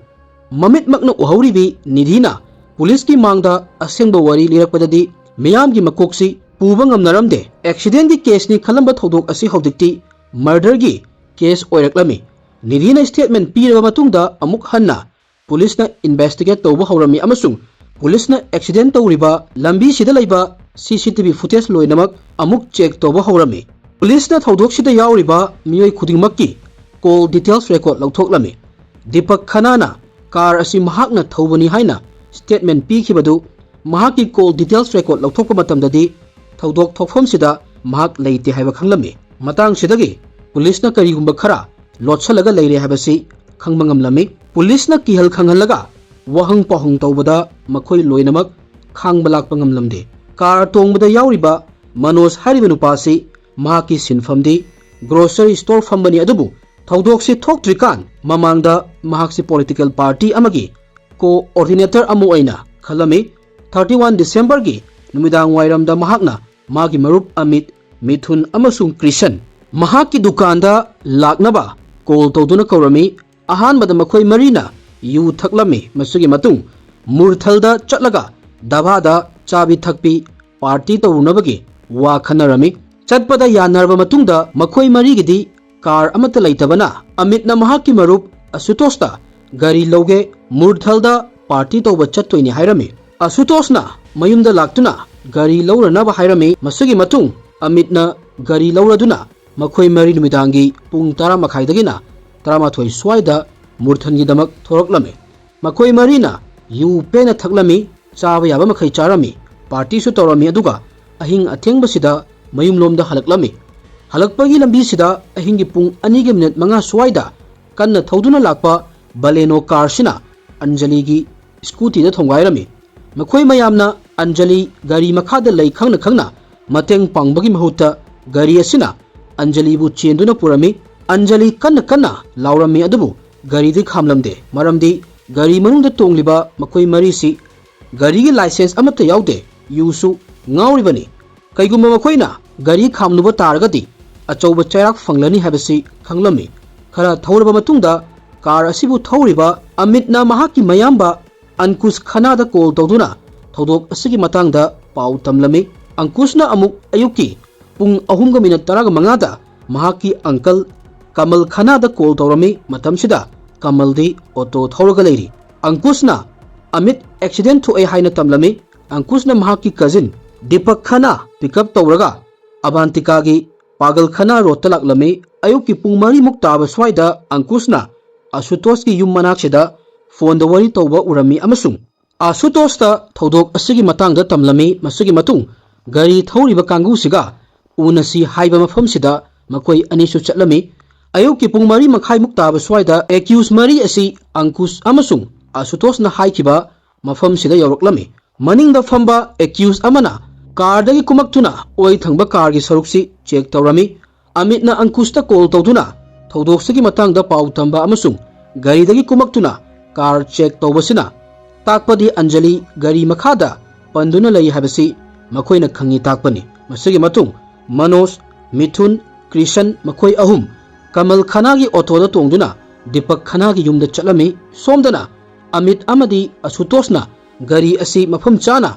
ꯃꯃꯤꯠꯃꯛꯅ ꯎꯍꯧꯔꯤꯕꯤ ꯅꯤꯙꯤꯅ ꯄꯨꯂꯤꯁꯀꯤ ꯃꯥꯡꯗ ꯑꯁꯦꯡꯕ ꯋꯥꯔꯤ ꯂꯤꯔꯛꯄꯗꯗꯤ ꯃꯤꯌꯥꯝꯒꯤ ꯃꯀꯣꯛꯁꯤ ꯄꯨꯕ ꯉꯝꯅꯔꯝꯗꯦ꯫ ꯑꯦꯛꯁꯤꯗꯦꯟꯒꯤ ꯀꯦꯁꯅꯤ ꯈꯜꯂꯝꯕ ꯊꯧꯗꯣꯛ ꯑꯁꯤ ꯍꯧꯖꯤꯛꯇꯤ ꯃꯔꯗꯔꯒꯤ ꯀꯦꯁ ꯑꯣꯏꯔꯛꯂꯝꯃꯤ꯫ ꯅꯤꯙꯤꯅ ꯁ꯭ꯇꯦꯠꯃꯦꯟ ꯄꯤꯔꯕ ꯃꯇꯨꯡꯗ ꯑꯃꯨꯛ ꯍꯟꯅ ꯄꯨꯂꯤꯁꯅ ꯏꯟꯚꯦꯁꯇꯤꯒꯦꯠ ꯇꯧꯕ ꯍꯧꯔꯝꯃꯤ ꯑꯃꯁꯨꯡ ꯄꯨꯂꯤꯁꯅ ꯑꯦꯛꯁꯤꯗꯦꯟ ꯇꯧꯔꯤꯕ ꯂꯝꯕꯤꯁꯤꯗ ꯂꯩꯕ ꯁꯤ ꯁꯤ ꯇꯤ ꯚꯤ ꯐꯨꯇꯦꯖ ꯂꯣꯏꯅꯃꯛ ꯑꯃꯨꯛ ꯆꯦꯛ ꯇꯧꯕ ꯍꯧꯔꯝꯃꯤ꯫ ꯄꯨꯂꯤꯁꯅ ꯊꯧꯗꯣꯛꯁꯤꯗ ꯌꯥꯎꯔꯤꯕ ꯃꯤꯑꯣꯏ ꯈꯨꯗꯤꯡꯃꯛꯀꯤ ꯀꯣꯜ ꯗꯤꯇꯦꯜꯁ ꯔꯦꯀꯣꯔꯗ ꯂꯧꯊꯣꯛꯂꯝꯃꯤ꯫ ꯗꯤꯄꯛ ꯈꯅꯥꯅ ꯀꯥꯔ ꯑꯁꯤ ꯃꯍꯥꯛꯅ ꯊꯧꯕꯅꯤ ꯍꯥꯏꯅ ꯁ꯭ꯇꯦꯠꯃꯦꯟ ꯄꯤꯈꯤꯕꯗꯨ ꯃꯍꯥꯛꯀꯤ ꯀꯣꯜ ꯗꯤꯇꯦꯜꯁ ꯔꯦꯀꯣꯔꯗ ꯂꯧꯊꯣꯛꯄ ꯃꯇꯝꯗꯗꯤ ꯊꯧꯗꯣꯛ ꯊꯣꯛꯐꯝꯁꯤꯗ ꯃꯍꯥꯛ ꯂꯩꯇꯦ ꯍꯥꯏꯕ ꯈꯪꯂꯝꯃꯤ꯫ ꯃꯇꯥꯡꯁꯤꯗꯒꯤ ꯄꯨꯂꯤꯁꯅ ꯀꯔꯤꯒꯨꯝꯕ ꯈꯔ ꯂꯣꯠꯁꯤꯜꯂꯒ ꯂꯩꯔꯦ ꯍꯥꯏꯕꯁꯤ ꯈꯪꯕ ꯉꯝꯂꯝꯃꯤ꯫ ꯄꯨꯂꯤꯁꯅ ꯀꯤꯍꯜ ꯈꯪꯍꯜꯂꯒ ꯋꯥꯍꯪ ꯄꯥꯎꯍꯪ ꯇꯧꯕꯗ ꯃꯈꯣꯏ ꯂꯣꯏꯅꯃꯛ ꯈꯥꯡꯕ ꯂꯥꯛꯄ ꯉꯝꯂꯝꯗꯦ꯫ ꯀꯥꯔ ꯇꯣꯡꯕꯗ ꯌꯥꯎꯔꯤꯕ ꯃꯅꯣꯖ ꯍꯥꯏꯔꯤꯕ ꯅꯨꯄꯥ ꯑꯁꯤ ꯃꯍꯥꯛꯀꯤ ꯁꯤꯟꯐꯝꯗꯤ ꯒ꯭ꯔꯣꯁꯔꯤ ꯁ꯭ꯇꯣꯔ ꯐꯝꯕꯅꯤ, ꯑꯗꯨꯕꯨ ꯊꯧꯗꯣꯛꯁꯤ ꯊꯣꯛꯇ꯭ꯔꯤꯀꯥꯟ ꯃꯃꯥꯡꯗ ꯃꯍꯥꯛꯁꯤ ꯄꯣꯂꯤꯇꯤꯀꯦꯜ ꯄꯥꯔꯇꯤ ꯑꯃꯒꯤ ꯀꯣꯑꯣꯔꯗꯤꯅꯦꯇꯔ ꯑꯃ ꯑꯣꯏꯅ ꯈꯜꯂꯝꯃꯤ꯫ ꯊꯥꯔꯇꯤ ꯋꯥꯟ ꯗꯤꯁꯦꯝꯕꯔꯒꯤ ꯅꯨꯃꯤꯗꯥꯡ ꯋꯥꯏꯔꯝꯗ ꯃꯍꯥꯛꯅ ꯃꯥꯒꯤ ꯃꯔꯨꯞ ꯑꯃꯤꯠ ꯃꯤꯊꯨꯟ ꯑꯃꯁꯨꯡ ꯀ꯭ꯔꯤꯁꯟ ꯃꯍꯥꯛꯀꯤ ꯗꯨꯀꯥꯟꯗ ꯂꯥꯛꯅꯕ ꯀꯣꯜ ꯇꯧꯗꯨꯅ ꯀꯧꯔꯝꯃꯤ꯫ ꯑꯍꯥꯟꯕꯗ ꯃꯈꯣꯏ ꯃꯔꯤꯅ ꯌꯨ ꯊꯛꯂꯝꯃꯤ꯫ ꯃꯁꯤꯒꯤ ꯃꯇꯨꯡ ꯃꯨꯔꯊꯜꯗ ꯆꯠꯂꯒ ꯙꯥꯕꯥꯗ ꯆꯥꯕꯤ ꯊꯛꯄꯤ ꯄꯥꯔꯇꯤ ꯇꯧꯔꯨꯅꯕꯒꯤ ꯋꯥ ꯈꯟꯅꯔꯝꯃꯤ꯫ ꯆꯠꯄꯗ ꯌꯥꯅꯔꯕ ꯃꯇꯨꯡꯗ ꯃꯈꯣꯏ ꯃꯔꯤꯒꯤꯗꯤ ꯀꯥꯔ ꯑꯃꯠꯇ ꯂꯩꯇꯕꯅ ꯑꯃꯤꯠꯅ ꯃꯍꯥꯛꯀꯤ ꯃꯔꯨꯞ ꯑꯁꯨꯇꯣꯁꯇ ꯒꯥꯔꯤ ꯂꯧꯒꯦ, ꯃꯨꯔꯊꯜꯗ ꯄꯥꯔꯇꯤ ꯇꯧꯕ ꯆꯠꯇꯣꯏꯅꯤ ꯍꯥꯏꯔꯝꯃꯤ꯫ ꯑꯁꯨꯇꯣꯁꯅ ꯃꯌꯨꯝꯗ ꯂꯥꯛꯇꯨꯅ ꯒꯥꯔꯤ ꯂꯧꯔꯅꯕ ꯍꯥꯏꯔꯝꯃꯤ꯫ ꯃꯁꯤꯒꯤ ꯃꯇꯨꯡ ꯑꯃꯤꯠꯅ ꯒꯥꯔꯤ ꯂꯧꯔꯗꯨꯅ ꯃꯈꯣꯏ ꯃꯔꯤ ꯅꯨꯃꯤꯗꯥꯡꯒꯤ ꯄꯨꯡ ꯇꯔꯥ ꯃꯈꯥꯏꯗꯒꯤꯅ ꯇꯔꯥꯃꯥꯊꯣꯏ ꯁ꯭ꯋꯥꯏꯗ ꯃꯨꯔꯊꯟꯒꯤꯗꯃꯛ ꯊꯣꯔꯛꯂꯝꯃꯤ꯫ ꯃꯈꯣꯏ ꯃꯔꯤꯅ ꯌꯨ ꯄꯦꯟꯅ ꯊꯛꯂꯝꯃꯤ, ꯆꯥꯕ ꯌꯥꯕ ꯃꯈꯩ ꯆꯥꯔꯝꯃꯤ, ꯄꯥꯔꯇꯤꯁꯨ ꯇꯧꯔꯝꯃꯤ, ꯑꯗꯨꯒ ꯑꯍꯤꯡ ꯑꯊꯦꯡꯕꯁꯤꯗ ꯃꯌꯨꯝꯂꯣꯝꯗ ꯍꯜꯂꯛꯂꯝꯃꯤ꯫ ꯍꯜꯂꯛꯄꯒꯤ ꯂꯝꯕꯤꯁꯤꯗ ꯑꯍꯤꯡꯒꯤ ꯄꯨꯡ ꯑꯅꯤꯒꯤ ꯃꯤꯅꯤꯠ ꯃꯉꯥ ꯁ꯭ꯋꯥꯏꯗ ꯀꯟꯅ ꯊꯧꯗꯨꯅ ꯂꯥꯛꯄ ꯕꯂꯦꯅꯣ ꯀꯥꯔꯁꯤꯅ ꯑꯟꯖꯂꯤꯒꯤ ꯁ꯭ꯀꯨꯇꯤꯗ ꯊꯣꯝꯒꯥꯏꯔꯝꯃꯤ꯫ ꯃꯈꯣꯏ ꯃꯌꯥꯝꯅ ꯑꯟꯖꯂꯤ ꯒꯥꯔꯤ ꯃꯈꯥꯗ ꯂꯩ ꯈꯪꯅ ꯈꯪꯅ ꯃꯇꯦꯡ ꯄꯥꯡꯕꯒꯤ ꯃꯍꯨꯠꯇ ꯒꯥꯔꯤ ꯑꯁꯤꯅ ꯑꯟꯖꯂꯤꯕꯨ ꯆꯦꯟꯗꯨꯅ ꯄꯨꯔꯝꯃꯤ꯫ ꯑꯟꯖꯂꯤ ꯀꯟꯅ ꯀꯟꯅ ꯂꯥꯎꯔꯝꯃꯤ, ꯑꯗꯨꯕꯨ ꯒꯥꯔꯤꯗꯤ ꯈꯥꯝꯂꯝꯗꯦ, ꯃꯔꯝꯗꯤ ꯒꯥꯔꯤ ꯃꯅꯨꯡꯗ ꯇꯣꯡꯂꯤꯕ ꯃꯈꯣꯏ ꯃꯔꯤꯁꯤ ꯒꯥꯔꯤꯒꯤ ꯂꯥꯏꯁꯦꯟꯁ ꯑꯃꯠꯇ ꯌꯥꯎꯗꯦ, ꯌꯨꯁꯨ ꯉꯥꯎꯔꯤꯕꯅꯤ꯫ ꯀꯩꯒꯨꯝꯕ ꯃꯈꯣꯏꯅ ꯒꯥꯔꯤ ꯈꯥꯝꯂꯨꯕ ꯇꯥꯔꯒꯗꯤ ꯑꯆꯧꯕ ꯆꯩꯔꯥꯛ ꯐꯪꯂꯅꯤ ꯍꯥꯏꯕꯁꯤ ꯈꯪꯂꯝꯃꯤ꯫ ꯈꯔ ꯊꯧꯔꯕ ꯃꯇꯨꯡꯗ ꯀꯥꯔ ꯑꯁꯤꯕꯨ ꯊꯧꯔꯤꯕ ꯑꯃꯤꯠꯅ ꯃꯍꯥꯛꯀꯤ ꯃꯌꯥꯝꯕ ꯑꯪꯀꯨꯁ ꯈꯅꯥꯗ ꯀꯣꯜ ꯇꯧꯗꯨꯅ ꯊꯧꯗꯣꯛ ꯑꯁꯤꯒꯤ ꯃꯇꯥꯡꯗ ꯄꯥꯎ ꯇꯝꯂꯝꯃꯤ꯫ ꯑꯪꯀꯨꯁꯅ ꯑꯃꯨꯛ ꯑꯌꯨꯛꯀꯤ ꯄꯨꯡ ꯑꯍꯨꯝꯒ ꯃꯤꯅꯠ ꯇꯔꯥꯃꯉꯥꯗ ꯃꯍꯥꯛꯀꯤ ꯑꯪꯀꯜ ꯀꯃꯜ ꯈꯅꯥꯗ ꯀꯣꯜ ꯇꯧꯔꯝꯃꯤ꯫ ꯃꯇꯝꯁꯤꯗ ꯀꯃꯜꯗꯤ ꯑꯣꯇꯣ ꯊꯧꯔꯒ ꯂꯩꯔꯤ꯫ ꯑꯪꯀꯨꯁꯅ ꯑꯃꯤꯠ ꯑꯦꯛꯁꯤꯗꯦꯟ ꯊꯣꯛꯑꯦ ꯍꯥꯏꯅ ꯇꯝꯂꯝꯃꯤ꯫ ꯑꯪꯀꯨꯁꯅ ꯃꯍꯥꯛꯀꯤ ꯀꯖꯤꯟ ꯗꯤꯄꯛ ꯈꯅꯥ ꯄꯤꯛ ꯑꯞ ꯇꯧꯔꯒ ꯑꯕꯥꯟꯇꯤꯀꯥꯒꯤ ꯄꯥꯒꯜ ꯈꯅꯥ ꯔꯣꯗꯇ ꯂꯥꯛꯂꯝꯃꯤ꯫ ꯑꯌꯨꯛꯀꯤ ꯄꯨꯡ ꯃꯔꯤꯃꯨꯛ ꯇꯥꯕ ꯁ꯭ꯋꯥꯏꯗ ꯑꯪꯀꯨꯁꯅ ꯑꯁꯨꯇꯣꯁꯀꯤ ꯌꯨꯝ ꯃꯅꯥꯛꯁꯤꯗ ꯐꯣꯟꯗ ꯋꯥꯔꯤ ꯇꯧꯕ ꯎꯔꯝꯃꯤ ꯑꯃꯁꯨꯡ ꯑꯁꯨꯇꯣꯁꯇ ꯊꯧꯗꯣꯛ ꯑꯁꯤꯒꯤ ꯃꯇꯥꯡꯗ ꯇꯝꯂꯝꯃꯤ꯫ ꯃꯁꯤꯒꯤ ꯃꯇꯨꯡ ꯒꯥꯔꯤ ꯊꯧꯔꯤꯕ ꯀꯥꯡꯕꯨꯁꯤꯒ ꯎꯅꯁꯤ ꯍꯥꯏꯕ ꯃꯐꯝꯁꯤꯗ ꯃꯈꯣꯏ ꯑꯅꯤꯁꯨ ꯆꯠꯂꯝꯃꯤ꯫ ꯑꯌꯨꯛꯀꯤ ꯄꯨꯡ ꯃꯔꯤ ꯃꯈꯥꯏꯃꯨꯛ ꯇꯥꯕ ꯁ꯭ꯋꯥꯏꯗ ꯑꯦꯀ꯭ꯌꯨꯁ ꯃꯔꯤ ꯑꯁꯤ ꯑꯪꯀꯨꯁ ꯑꯃꯁꯨꯡ ꯑꯁꯨꯇꯣꯁꯅ ꯍꯥꯏꯈꯤꯕ ꯃꯐꯝꯁꯤꯗ ꯌꯧꯔꯛꯂꯝꯃꯤ꯫ ꯃꯅꯤꯡꯗ ꯐꯝꯕ ꯑꯦꯀ꯭ꯌꯨꯁ ꯑꯃꯅ ꯀꯥꯔꯗꯒꯤ ꯀꯨꯝꯃꯛꯇꯨꯅ ꯑꯣꯏ ꯊꯪꯕ ꯀꯥꯔꯒꯤ ꯁꯔꯨꯛꯁꯤ ꯆꯦꯛ ꯇꯧꯔꯝꯃꯤ꯫ ꯑꯃꯤꯠꯅ ꯑꯪꯀꯨꯁꯇ ꯀꯣꯜ ꯇꯧꯗꯨꯅ ꯊꯧꯗꯣꯛꯁꯤꯒꯤ ꯃꯇꯥꯡꯗ ꯄꯥꯎ ꯇꯝꯕ ꯑꯃꯁꯨꯡ ꯒꯥꯔꯤꯗꯒꯤ ꯀꯨꯝꯃꯛꯇꯨꯅ ꯀꯥꯔ ꯆꯦꯛ ꯇꯧꯕꯁꯤꯅ ꯇꯥꯛꯄꯗꯤ ꯑꯟꯖꯂꯤ ꯒꯥꯔꯤ ꯃꯈꯥꯗ ꯄꯟꯗꯨꯅ ꯂꯩ ꯍꯥꯏꯕꯁꯤ ꯃꯈꯣꯏꯅ ꯈꯪꯉꯤ ꯇꯥꯛꯄꯅꯤ꯫ ꯃꯁꯤꯒꯤ ꯃꯇꯨꯡ ꯃꯅꯣꯖ, ꯃꯤꯊꯨꯟ, ꯀ꯭ꯔꯤꯁꯟ ꯃꯈꯣꯏ ꯑꯍꯨꯝ ꯀꯃꯜ ꯈꯅꯥꯒꯤ ꯑꯣꯇꯣꯗ ꯇꯣꯡꯗꯨꯅ ꯗꯤꯄꯛ ꯈꯅꯥꯒꯤ ꯌꯨꯝꯗ ꯆꯠꯂꯝꯃꯤ꯫ ꯁꯣꯝꯗꯅ ꯑꯃꯤꯠ ꯑꯃꯗꯤ ꯑꯁꯨꯇꯣꯁꯅ ꯒꯥꯔꯤ ꯑꯁꯤ ꯃꯐꯝ ꯆꯥꯅ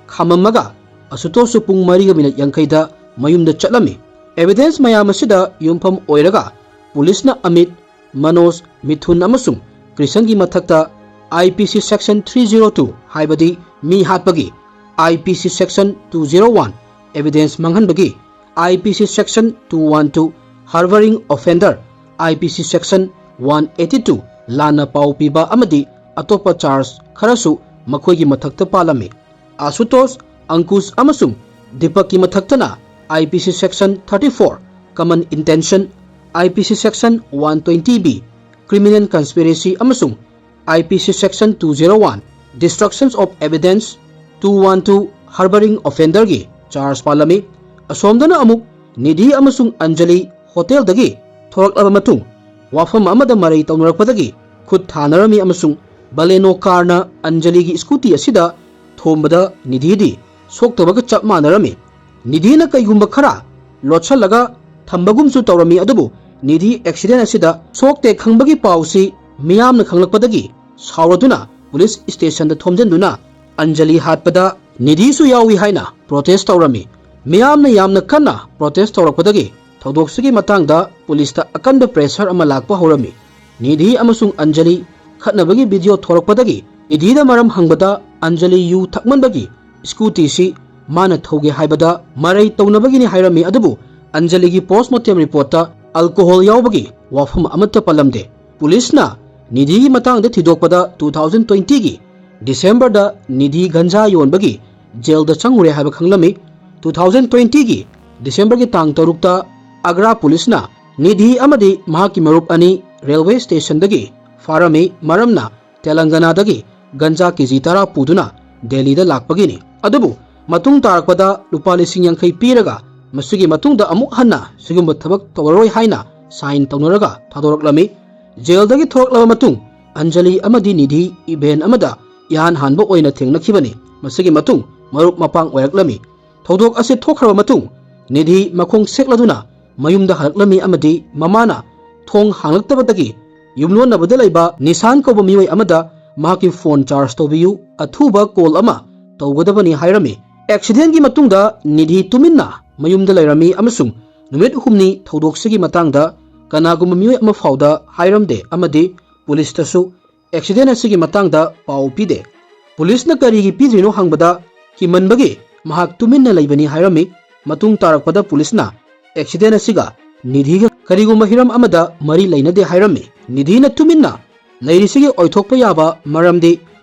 ꯈꯥꯝꯃꯝꯃꯒ ꯑꯁꯨꯇꯣꯁꯁꯨ ꯄꯨꯡ ꯃꯔꯤꯒ ꯃꯤꯅꯠ ꯌꯥꯡꯈꯩꯗ ꯃꯌꯨꯝꯗ ꯆꯠꯂꯝꯃꯤ꯫ ꯑꯦꯚꯤꯗꯦꯟꯁ ꯃꯌꯥꯝ ꯑꯁꯤꯗ ꯌꯨꯝꯐꯝ ꯑꯣꯏꯔꯒ ꯄꯨꯂꯤꯁꯅ ꯑꯃꯤꯠ, ꯃꯅꯣꯖ, ꯃꯤꯊꯨꯟ ꯑꯃꯁꯨꯡ ꯀ꯭ꯔꯤꯁꯟꯒꯤ ꯃꯊꯛꯇ I P C section three zero two, ꯍꯥꯏꯕꯗꯤ ꯃꯤ ꯍꯥꯠꯄꯒꯤ, I P C section two zero one, evidence ꯃꯥꯡꯍꯟꯕꯒꯤ, I P C section two one two, harboring offender, I P C section one eighty two, ꯂꯥꯟꯅ ꯄꯥꯎ ꯄꯤꯕ ꯑꯃꯗꯤ ꯑꯇꯣꯞꯄ ꯆꯥꯔꯖ ꯈꯔꯁꯨ ꯃꯈꯣꯏꯒꯤ ꯃꯊꯛꯇ ꯄꯥꯜꯂꯝꯃꯤ꯫ ꯑꯁꯨꯇꯣꯁ, ꯑꯪꯀꯨꯁ ꯑꯃꯁꯨꯡ ꯗꯤꯄꯛꯀꯤ ꯃꯊꯛꯇꯅ I P C section thirty four, common intention, I P C section one twenty B, criminal conspiracy ꯑꯃꯁꯨꯡ I P C section two zero one, destructions of evidence, two one two, harboring offender ꯒꯤ ꯆꯥꯔꯖ ꯄꯥꯜꯂꯝꯃꯤ꯫ ꯑꯁꯣꯝꯗꯅ ꯑꯃꯨꯛ ꯅꯤꯙꯤ ꯑꯃꯁꯨꯡ ꯑꯟꯖꯂꯤ ꯍꯣꯇꯦꯜꯗꯒꯤ ꯊꯣꯔꯛꯂꯕ ꯃꯇꯨꯡ ꯋꯥꯐꯝ ꯑꯃꯗ ꯃꯔꯩ ꯇꯧꯅꯔꯛꯄꯗꯒꯤ ꯈꯨꯠ ꯊꯥꯅꯔꯝꯃꯤ ꯑꯃꯁꯨꯡ ꯕꯂꯦꯅꯣ ꯀꯥꯔꯅ ꯑꯟꯖꯂꯤꯒꯤ ꯁ꯭ꯀꯨꯇꯤ ꯑꯁꯤꯗ ꯊꯣꯝꯕꯗ ꯅꯤꯙꯤꯗꯤ ꯁꯣꯛꯇꯕꯒ ꯆꯞ ꯃꯥꯟꯅꯔꯝꯃꯤ꯫ ꯅꯤꯙꯤꯅ ꯀꯩꯒꯨꯝꯕ ꯈꯔ ꯂꯣꯠꯁꯜꯂꯒ ꯊꯝꯕꯒꯨꯝꯁꯨ ꯇꯧꯔꯝꯃꯤ, ꯑꯗꯨꯕꯨ ꯅꯤꯙꯤ ꯑꯦꯛꯁꯤꯗꯦꯟ ꯑꯁꯤꯗ ꯁꯣꯛꯇꯦ ꯈꯪꯕꯒꯤ ꯄꯥꯎꯁꯤ ꯃꯤꯌꯥꯝꯅ ꯈꯪꯂꯛꯄꯗꯒꯤ ꯁꯥꯎꯔꯗꯨꯅ ꯄꯨꯂꯤꯁ ꯁ꯭ꯇꯦꯁꯟꯗ ꯊꯣꯝꯖꯤꯟꯗꯨꯅ ꯑꯟꯖꯂꯤ ꯍꯥꯠꯄꯗ ꯅꯤꯙꯤꯁꯨ ꯌꯥꯎꯏ ꯍꯥꯏꯅ ꯄ꯭ꯔꯣꯇꯦꯁ ꯇꯧꯔꯝꯃꯤ꯫ ꯃꯤꯌꯥꯝꯅ ꯌꯥꯝꯅ ꯀꯟꯅ ꯄ꯭ꯔꯣꯇꯦꯁ ꯇꯧꯔꯛꯄꯗꯒꯤ ꯊꯧꯗꯣꯛꯁꯤꯒꯤ ꯃꯇꯥꯡꯗ ꯄꯨꯂꯤꯁꯇ ꯑꯀꯟꯕ ꯄ꯭ꯔꯦꯁꯔ ꯑꯃ ꯂꯥꯛꯄ ꯍꯧꯔꯝꯃꯤ꯫ ꯅꯤꯙꯤ ꯑꯃꯁꯨꯡ ꯑꯟꯖꯂꯤ ꯈꯠꯅꯕꯒꯤ ꯚꯤꯗꯤꯑꯣ ꯊꯣꯔꯛꯄꯗꯒꯤ ꯅꯤꯙꯤꯗ ꯃꯔꯝ ꯍꯪꯕꯗ ꯑꯟꯖꯂꯤ ꯌꯨ ꯊꯛꯃꯟꯕꯒꯤ ꯁ꯭ꯀꯨꯇꯤꯁꯤ ꯃꯥꯅ ꯊꯧꯒꯦ ꯍꯥꯏꯕꯗ ꯃꯔꯩ ꯇꯧꯅꯕꯒꯤꯅꯤ ꯍꯥꯏꯔꯝꯃꯤ, ꯑꯗꯨꯕꯨ ꯑꯟꯖꯂꯤꯒꯤ ꯄꯣꯁꯃꯣꯔꯇꯦꯝ ꯔꯤꯄꯣꯔꯠꯇ ꯑꯜꯀꯣꯍꯣꯜ ꯌꯥꯎꯕꯒꯤ ꯋꯥꯐꯝ ꯑꯃꯠꯇ ꯄꯜꯂꯝꯗꯦ꯫ ꯄꯨꯂꯤꯁꯅ ꯅꯤꯙꯤꯒꯤ ꯃꯇꯥꯡꯗ ꯊꯤꯗꯣꯛꯄꯗ two thousand twenty ꯒꯤ ꯗꯤꯁꯦꯝꯕꯔꯗ ꯅꯤꯙꯤ ꯒꯟꯖꯥ ꯌꯣꯟꯕꯒꯤ ꯖꯦꯜꯗ ꯆꯪꯉꯨꯔꯦ ꯍꯥꯏꯕ ꯈꯪꯂꯝꯃꯤ꯫ Two thousand twenty ꯒꯤ ꯗꯤꯁꯦꯝꯕꯔꯒꯤ ꯇꯥꯡ ꯇꯔꯨꯛꯇ ꯑꯒ꯭ꯔꯥ ꯄꯨꯂꯤꯁꯅ ꯅꯤꯙꯤ ꯑꯃꯗꯤ ꯃꯍꯥꯛꯀꯤ ꯃꯔꯨꯞ ꯑꯅꯤ ꯔꯦꯜꯋꯦ ꯁ꯭ꯇꯦꯁꯟꯗꯒꯤ ꯐꯥꯔꯝꯃꯤ, ꯃꯔꯝꯅ ꯇꯦꯂꯪꯒꯅꯥꯗꯒꯤ ꯒꯟꯖꯥ ꯀꯦꯖꯤ ꯇꯔꯥ ꯄꯨꯗꯨꯅ ꯗꯦꯜꯂꯤꯗ ꯂꯥꯛꯄꯒꯤꯅꯤ꯫ ꯑꯗꯨꯕꯨ ꯃꯇꯨꯡ ꯇꯥꯔꯛꯄꯗ ꯂꯨꯄꯥ ꯂꯤꯁꯤꯡ ꯌꯥꯡꯈꯩ ꯄꯤꯔꯒ ꯃꯁꯤꯒꯤ ꯃꯇꯨꯡꯗ ꯑꯃꯨꯛ ꯍꯟꯅ ꯁꯤꯒꯨꯝꯕ ꯊꯕꯛ ꯇꯧꯔꯔꯣꯏ ꯍꯥꯏꯅ ꯁꯥꯏꯟ ꯇꯧꯅꯔꯒ ꯊꯥꯗꯣꯔꯛꯂꯝꯃꯤ꯫ ꯖꯦꯜꯗꯒꯤ ꯊꯣꯔꯛꯂꯕ ꯃꯇꯨꯡ ꯑꯟꯖꯂꯤ ꯑꯃꯗꯤ ꯅꯤꯙꯤ ꯏꯚꯦꯟ ꯑꯃꯗ ꯏꯍꯥꯟ ꯍꯥꯟꯕ ꯑꯣꯏꯅ ꯊꯦꯡꯅꯈꯤꯕꯅꯤ꯫ ꯃꯁꯤꯒꯤ ꯃꯇꯨꯡ ꯃꯔꯨꯞ ꯃꯄꯥꯡ ꯑꯣꯏꯔꯛꯂꯝꯃꯤ꯫ ꯊꯧꯗꯣꯛ ꯑꯁꯤ ꯊꯣꯛꯈ꯭ꯔꯕ ꯃꯇꯨꯡ ꯅꯤꯙꯤ ꯃꯈꯣꯡ ꯁꯦꯛꯂꯗꯨꯅ ꯃꯌꯨꯝꯗ ꯍꯜꯂꯛꯂꯝꯃꯤ ꯑꯃꯗꯤ ꯃꯃꯥꯅ ꯊꯣꯡ ꯍꯥꯡꯂꯛꯇꯕꯗꯒꯤ ꯌꯨꯝꯂꯣꯟꯅꯕꯗ ꯂꯩꯕ ꯅꯤꯁꯥꯟ ꯀꯧꯕ ꯃꯤꯑꯣꯏ ꯑꯃꯗ ꯃꯍꯥꯛꯀꯤ ꯐꯣꯟ ꯆꯥꯔꯖ ꯇꯧꯕꯤꯌꯨ, ꯑꯊꯨꯕ ꯀꯣꯜ ꯑꯃ ꯇꯧꯒꯗꯕꯅꯤ ꯍꯥꯏꯔꯝꯃꯤ꯫ ꯑꯦꯛꯁꯤꯗꯦꯟꯒꯤ ꯃꯇꯨꯡꯗ ꯅꯤꯙꯤ ꯇꯨꯃꯤꯟꯅ ꯃꯌꯨꯝꯗ ꯂꯩꯔꯝꯃꯤ ꯑꯃꯁꯨꯡ ꯅꯨꯃꯤꯠ ꯍꯨꯝꯅꯤ ꯊꯧꯗꯣꯛꯁꯤꯒꯤ ꯃꯇꯥꯡꯗ ꯀꯅꯥꯒꯨꯝꯕ ꯃꯤꯑꯣꯏ ꯑꯃ ꯐꯥꯎꯗ ꯍꯥꯏꯔꯝꯗꯦ ꯑꯃꯗꯤ ꯄꯨꯂꯤꯁꯇꯁꯨ ꯑꯦꯛꯁꯤꯗꯦꯟ ꯑꯁꯤꯒꯤ ꯃꯇꯥꯡꯗ ꯄꯥꯎ ꯄꯤꯗꯦ꯫ ꯄꯨꯂꯤꯁꯅ ꯀꯔꯤꯒꯤ ꯄꯤꯗ꯭ꯔꯤꯅꯣ ꯍꯪꯕꯗ ꯀꯤꯃꯟꯕꯒꯤ ꯃꯍꯥꯛ ꯇꯨꯃꯤꯟꯅ ꯂꯩꯕꯅꯤ ꯍꯥꯏꯔꯝꯃꯤ꯫ ꯃꯇꯨꯡ ꯇꯥꯔꯛꯄꯗ ꯄꯨꯂꯤꯁꯅ ꯑꯦꯛꯁꯤꯗꯦꯟ ꯑꯁꯤꯒ ꯅꯤꯙꯤꯒ ꯀꯔꯤꯒꯨꯝꯕ ꯍꯤꯔꯝ ꯑꯃꯗ ꯃꯔꯤ ꯂꯩꯅꯗꯦ ꯍꯥꯏꯔꯝꯃꯤ꯫ ꯅꯤꯙꯤꯅ ꯇꯨꯃꯤꯟꯅ ꯂꯩꯔꯤꯁꯤꯒꯤ ꯑꯣꯏꯊꯣꯛꯄ ꯌꯥꯕ ꯃꯔꯝꯗꯤ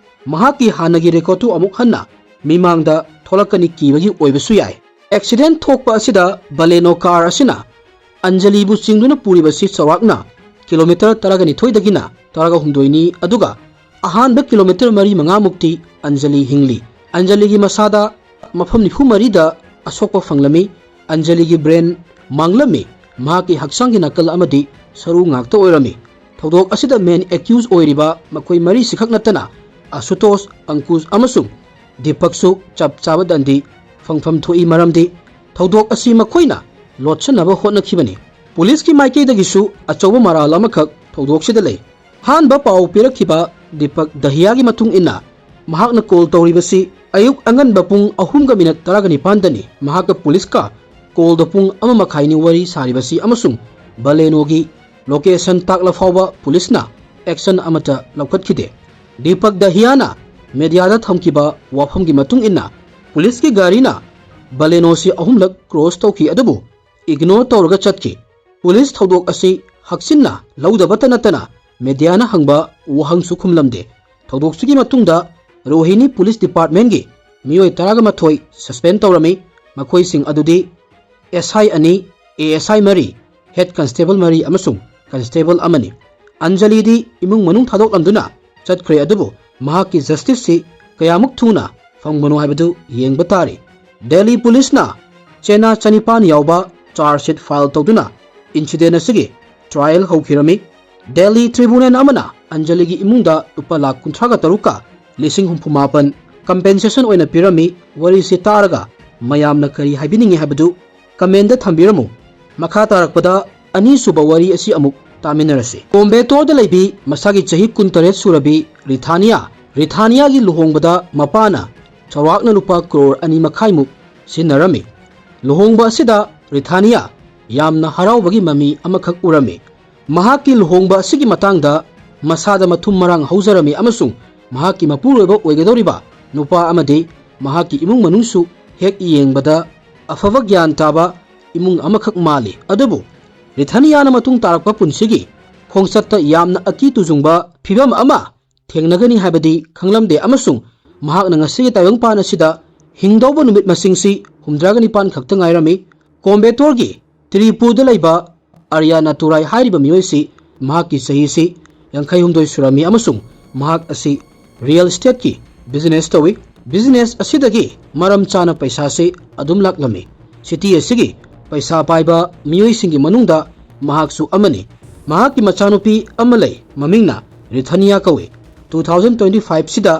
ꯃꯍꯥꯛꯀꯤ ꯍꯥꯟꯅꯒꯤ ꯔꯦꯀꯣꯔꯠꯇꯨ ꯑꯃꯨꯛ ꯍꯟꯅ ꯃꯤꯃꯥꯡꯗ ꯊꯣꯛꯂꯛꯀꯅꯤ ꯀꯤꯕꯒꯤ ꯑꯣꯏꯕꯁꯨ ꯌꯥꯏ꯫ ꯑꯦꯛꯁꯤꯗꯦꯟ ꯊꯣꯛꯄ ꯑꯁꯤꯗ ꯕꯂꯦꯅꯣ ꯀꯥꯔ ꯑꯁꯤꯅ ꯑꯟꯖꯂꯤꯕꯨ ꯆꯤꯡꯗꯨꯅ ꯄꯨꯔꯤꯕꯁꯤ ꯆꯥꯎꯔꯥꯛꯅ ꯀꯤꯂꯣꯃꯤꯇꯔ ꯇꯔꯥꯒ ꯅꯤꯊꯣꯏꯗꯒꯤꯅ ꯇꯔꯥꯒ ꯍꯨꯝꯗꯣꯏꯅꯤ, ꯑꯗꯨꯒ ꯑꯍꯥꯟꯕ ꯀꯤꯂꯣꯃꯤꯇꯔ ꯃꯔꯤ ꯃꯉꯥꯃꯨꯛꯇꯤ ꯑꯟꯖꯂꯤ ꯍꯤꯡꯂꯤ꯫ ꯑꯟꯖꯂꯤꯒꯤ ꯃꯁꯥꯗ ꯃꯐꯝ ꯅꯤꯐꯨ ꯃꯔꯤꯗ ꯑꯁꯣꯛꯄ ꯐꯪꯂꯝꯃꯤ꯫ ꯑꯟꯖꯂꯤꯒꯤ ꯕ꯭ꯔꯦꯟ ꯃꯥꯡꯂꯝꯃꯤ꯫ ꯃꯍꯥꯛꯀꯤ ꯍꯛꯆꯥꯡꯒꯤ ꯅꯥꯀꯜ ꯑꯃꯗꯤ ꯁꯔꯨ ꯉꯥꯛꯇ ꯑꯣꯏꯔꯝꯃꯤ꯫ ꯊꯧꯗꯣꯛ ꯑꯁꯤꯗ ꯃꯦꯟ ꯑꯦꯀ꯭ꯌꯨꯖ ꯑꯣꯏꯔꯤꯕ ꯃꯈꯣꯏ ꯃꯔꯤꯁꯤꯈꯛ ꯅꯠꯇꯅ ꯑꯁꯨꯇꯣꯁ, ꯑꯪꯀꯨꯁ ꯑꯃꯁꯨꯡ ꯗꯤꯄꯛꯁꯨ ꯆꯞ ꯆꯥꯕ ꯗꯟꯗꯤ ꯐꯪꯐꯝ ꯊꯣꯛꯏ, ꯃꯔꯝꯗꯤ ꯊꯧꯗꯣꯛ ꯑꯁꯤ ꯃꯈꯣꯏꯅ ꯂꯣꯠꯁꯤꯟꯅꯕ ꯍꯣꯠꯅꯈꯤꯕꯅꯤ꯫ ꯄꯨꯂꯤꯁꯀꯤ ꯃꯥꯏꯀꯩꯗꯒꯤꯁꯨ ꯑꯆꯧꯕ ꯃꯔꯥꯜ ꯑꯃꯈꯛ ꯊꯧꯗꯣꯛꯁꯤꯗ ꯂꯩ꯫ ꯑꯍꯥꯟꯕ ꯄꯥꯎ ꯄꯤꯔꯛꯈꯤꯕ ꯗꯤꯄꯛ ꯗꯍꯤꯌꯥꯒꯤ ꯃꯇꯨꯡ ꯏꯟꯅ, ꯃꯍꯥꯛꯅ ꯀꯣꯜ ꯇꯧꯔꯤꯕꯁꯤ ꯑꯌꯨꯛ ꯑꯉꯟꯕ ꯄꯨꯡ ꯑꯍꯨꯝꯒ ꯃꯤꯅꯠ ꯇꯔꯥꯒ ꯅꯤꯄꯥꯟꯗꯅꯤ꯫ ꯃꯍꯥꯛꯀ ꯄꯨꯂꯤꯁꯀ ꯀꯣꯜꯗ ꯄꯨꯡ ꯑꯃ ꯃꯈꯥꯏꯅꯤ ꯋꯥꯔꯤ ꯁꯥꯔꯤꯕꯁꯤ ꯑꯃꯁꯨꯡ ꯕꯂꯦꯅꯣꯒꯤ ꯂꯣꯀꯦꯁꯟ ꯇꯥꯛꯂ ꯐꯥꯎꯕ ꯄꯨꯂꯤꯁꯅ ꯑꯦꯛꯁꯟ ꯑꯃꯠꯇ ꯂꯧꯈꯠꯈꯤꯗꯦ꯫ ꯗꯤꯄꯛ ꯗꯍꯤꯌꯥꯅ ꯃꯦꯗꯤꯌꯥꯗ ꯊꯝꯈꯤꯕ ꯋꯥꯐꯝꯒꯤ ꯃꯇꯨꯡ ꯏꯟꯅ, ꯄꯨꯂꯤꯁꯀꯤ ꯒꯥꯔꯤꯅ ꯕꯂꯦꯅꯣꯁꯤ ꯑꯍꯨꯝꯂꯛ ꯀ꯭ꯔꯣꯁ ꯇꯧꯈꯤ, ꯑꯗꯨꯕꯨ ꯏꯒꯅꯣꯔ ꯇꯧꯔꯒ ꯆꯠꯈꯤ꯫ ꯄꯨꯂꯤꯁ ꯊꯧꯗꯣꯛ ꯑꯁꯤ ꯍꯛꯆꯤꯟꯅ ꯂꯧꯗꯕꯇ ꯅꯠꯇꯅ ꯃꯦꯗꯤꯌꯥꯅ ꯍꯪꯕ ꯋꯥꯍꯪꯁꯨ ꯈꯨꯝꯂꯝꯗꯦ꯫ ꯊꯧꯗꯣꯛꯁꯤꯒꯤ ꯃꯇꯨꯡꯗ ꯔꯣꯍꯤꯅꯤ ꯄꯨꯂꯤꯁ ꯗꯤꯄꯥꯔꯠꯃꯦꯟꯒꯤ ꯃꯤꯑꯣꯏ ꯇꯔꯥꯒ ꯃꯥꯊꯣꯏ ꯁꯁꯄꯦꯟ ꯇꯧꯔꯝꯃꯤ꯫ ꯃꯈꯣꯏꯁꯤꯡ ꯑꯗꯨꯗꯤ ꯑꯦꯁ ꯑꯥꯏ ꯑꯅꯤ, ꯑꯦ ꯑꯦꯁ ꯑꯥꯏ ꯃꯔꯤ, ꯍꯦꯗ ꯀꯟꯁꯇꯦꯕꯜ ꯃꯔꯤ ꯑꯃꯁꯨꯡ ꯀꯟꯁꯇꯦꯕꯜ ꯑꯃꯅꯤ꯫ ꯑꯟꯖꯂꯤꯗꯤ ꯏꯃꯨꯡ ꯃꯅꯨꯡ ꯊꯥꯗꯣꯛꯂꯝꯗꯨꯅ ꯆꯠꯈ꯭ꯔꯦ, ꯑꯗꯨꯕꯨ ꯃꯍꯥꯛꯀꯤ ꯖꯁꯇꯤꯁꯁꯤ ꯀꯌꯥꯃꯨꯛ ꯊꯨꯅ ꯐꯪꯕꯅꯣ ꯍꯥꯏꯕꯗꯨ ꯌꯦꯡꯕ ꯇꯥꯔꯤ꯫ ꯗꯦꯜꯂꯤ ꯄꯨꯂꯤꯁꯅ ꯆꯦꯅꯥ ꯆꯅꯤꯄꯥꯟ ꯌꯥꯎꯕ ꯆꯥꯔꯖ ꯁꯤꯠ ꯐꯥꯏꯜ ꯇꯧꯗꯨꯅ ꯏꯟꯁꯤꯗꯦꯟ ꯑꯁꯤꯒꯤ ꯇ꯭ꯔꯥꯏꯌꯦꯜ ꯍꯧꯈꯤꯔꯝꯃꯤ꯫ ꯗꯦꯜꯂꯤ ꯇ꯭ꯔꯤꯕꯨꯅꯦꯜ ꯑꯃꯅ ꯑꯟꯖꯂꯤꯒꯤ ꯏꯃꯨꯡꯗ ꯂꯨꯄꯥ ꯂꯥꯈ ꯀꯨꯟꯊ꯭ꯔꯥꯒ ꯇꯔꯨꯛꯀ ꯂꯤꯁꯤꯡ ꯍꯨꯝꯐꯨ ꯃꯥꯄꯟ ꯀꯝꯄꯦꯟꯁꯦꯁꯟ ꯑꯣꯏꯅ ꯄꯤꯔꯝꯃꯤ꯫ ꯋꯥꯔꯤꯁꯤ ꯇꯥꯔꯒ ꯃꯌꯥꯝꯅ ꯀꯔꯤ ꯍꯥꯏꯕꯤꯅꯤꯡꯉꯤ ꯍꯥꯏꯕꯗꯨ ꯀꯃꯦꯟꯗ ꯊꯝꯕꯤꯔꯝꯃꯨ꯫ ꯃꯈꯥ ꯇꯥꯔꯛꯄꯗ ꯑꯅꯤꯁꯨꯕ ꯋꯥꯔꯤ ꯑꯁꯤ ꯑꯃꯨꯛ ꯇꯥꯃꯤꯟꯅꯔꯁꯤ꯫ ꯀꯣꯝꯕꯦꯇꯣꯔꯗ ꯂꯩꯕꯤ ꯃꯁꯥꯒꯤ ꯆꯍꯤ ꯀꯨꯟꯇꯔꯦꯠ ꯁꯨꯔꯕꯤ ꯔꯤꯊꯥꯅꯤꯌꯥ, ꯔꯤꯊꯥꯅꯤꯌꯥꯒꯤ ꯂꯨꯍꯣꯡꯕꯗ ꯃꯄꯥꯅ ꯆꯥꯎꯔꯥꯛꯅ ꯂꯨꯄꯥ ꯀ꯭ꯔꯣꯔ ꯑꯅꯤ ꯃꯈꯥꯏꯃꯨꯛ ꯁꯤꯖꯤꯟꯅꯔꯝꯃꯤ꯫ ꯂꯨꯍꯣꯡꯕ ꯑꯁꯤꯗ ꯔꯤꯊꯥꯅꯤꯌꯥ ꯌꯥꯝꯅ ꯍꯔꯥꯎꯕꯒꯤ ꯃꯃꯤ ꯑꯃꯈꯛ ꯎꯔꯝꯃꯤ꯫ ꯃꯍꯥꯛꯀꯤ ꯂꯨꯍꯣꯡꯕ ꯑꯁꯤꯒꯤ ꯃꯇꯥꯡꯗ ꯃꯁꯥꯗ ꯃꯊꯨꯝ ꯃꯔꯥꯡ ꯍꯧꯖꯔꯝꯃꯤ ꯑꯃꯁꯨꯡ ꯃꯍꯥꯛꯀꯤ ꯃꯄꯨꯔꯣꯏꯕ ꯑꯣꯏꯒꯗꯧꯔꯤꯕ ꯅꯨꯄꯥ ꯑꯃꯗꯤ ꯃꯍꯥꯛꯀꯤ ꯏꯃꯨꯡ ꯃꯅꯨꯡꯁꯨ ꯍꯦꯛ ꯌꯦꯡꯕꯗ ꯑꯐꯕ ꯒ꯭ꯌꯥꯟ ꯇꯥꯕ ꯏꯃꯨꯡ ꯑꯃꯈꯛ ꯃꯥꯜꯂꯤ꯫ ꯑꯗꯨꯕꯨ ꯔꯤꯊꯥꯅꯤꯌꯥꯅ ꯃꯇꯨꯡ ꯇꯥꯔꯛꯄ ꯄꯨꯟꯁꯤꯒꯤ ꯈꯣꯡꯆꯠꯇ ꯌꯥꯝꯅ ꯑꯀꯤ ꯇꯨꯖꯨꯡꯕ ꯐꯤꯚꯝ ꯑꯃ ꯊꯦꯡꯅꯒꯅꯤ ꯍꯥꯏꯕꯗꯤ ꯈꯪꯂꯝꯗꯦ ꯑꯃꯁꯨꯡ ꯃꯍꯥꯛꯅ ꯉꯁꯤꯒꯤ ꯇꯥꯏꯕꯪꯄꯥꯟ ꯑꯁꯤꯗ ꯍꯤꯡꯗꯧꯕ ꯅꯨꯃꯤꯠ ꯃꯁꯤꯡꯁꯤ ꯍꯨꯝꯗ꯭ꯔꯥꯒ ꯅꯤꯄꯥꯟ ꯈꯛꯇ ꯉꯥꯏꯔꯝꯃꯤ꯫ ꯀꯣꯝꯕꯦꯇꯣꯔꯒꯤ ꯇ꯭ꯔꯤꯄꯨꯔꯗ ꯂꯩꯕ ꯑꯔꯤꯌꯥꯅꯥ ꯇꯨꯔꯥꯏ ꯍꯥꯏꯔꯤꯕ ꯃꯤꯑꯣꯏꯁꯤ ꯃꯍꯥꯛꯀꯤ ꯆꯍꯤꯁꯤ ꯌꯥꯡꯈꯩ ꯍꯨꯝꯗꯣꯏ ꯁꯨꯔꯝꯃꯤ ꯑꯃꯁꯨꯡ ꯃꯍꯥꯛ ꯑꯁꯤ ꯔꯤꯌꯦꯜ ꯏꯁꯇꯦꯠꯀꯤ ꯕꯤꯖꯤꯅꯦꯁ ꯇꯧꯏ꯫ ꯕꯤꯖꯤꯅꯦꯁ ꯑꯁꯤꯗꯒꯤ ꯃꯔꯝ ꯆꯥꯅ ꯄꯩꯁꯥꯁꯤ ꯑꯗꯨꯝ ꯂꯥꯛꯂꯝꯃꯤ꯫ ꯁꯤꯇꯤ ꯑꯁꯤꯒꯤ ꯄꯩꯁꯥ ꯄꯥꯏꯕ ꯃꯤꯑꯣꯏꯁꯤꯡꯒꯤ ꯃꯅꯨꯡꯗ ꯃꯍꯥꯛꯁꯨ ꯑꯃꯅꯤ꯫ ꯃꯍꯥꯛꯀꯤ ꯃꯆꯥꯅꯨꯄꯤ ꯑꯃ ꯂꯩ, ꯃꯃꯤꯡꯅ ꯔꯤꯊꯥꯅꯤꯌꯥ ꯀꯧꯏ꯫ ꯇꯨ ꯊꯥꯎꯖꯟ ꯇ꯭ꯋꯦꯟꯇꯤ ꯐꯥꯏꯚꯁꯤꯗ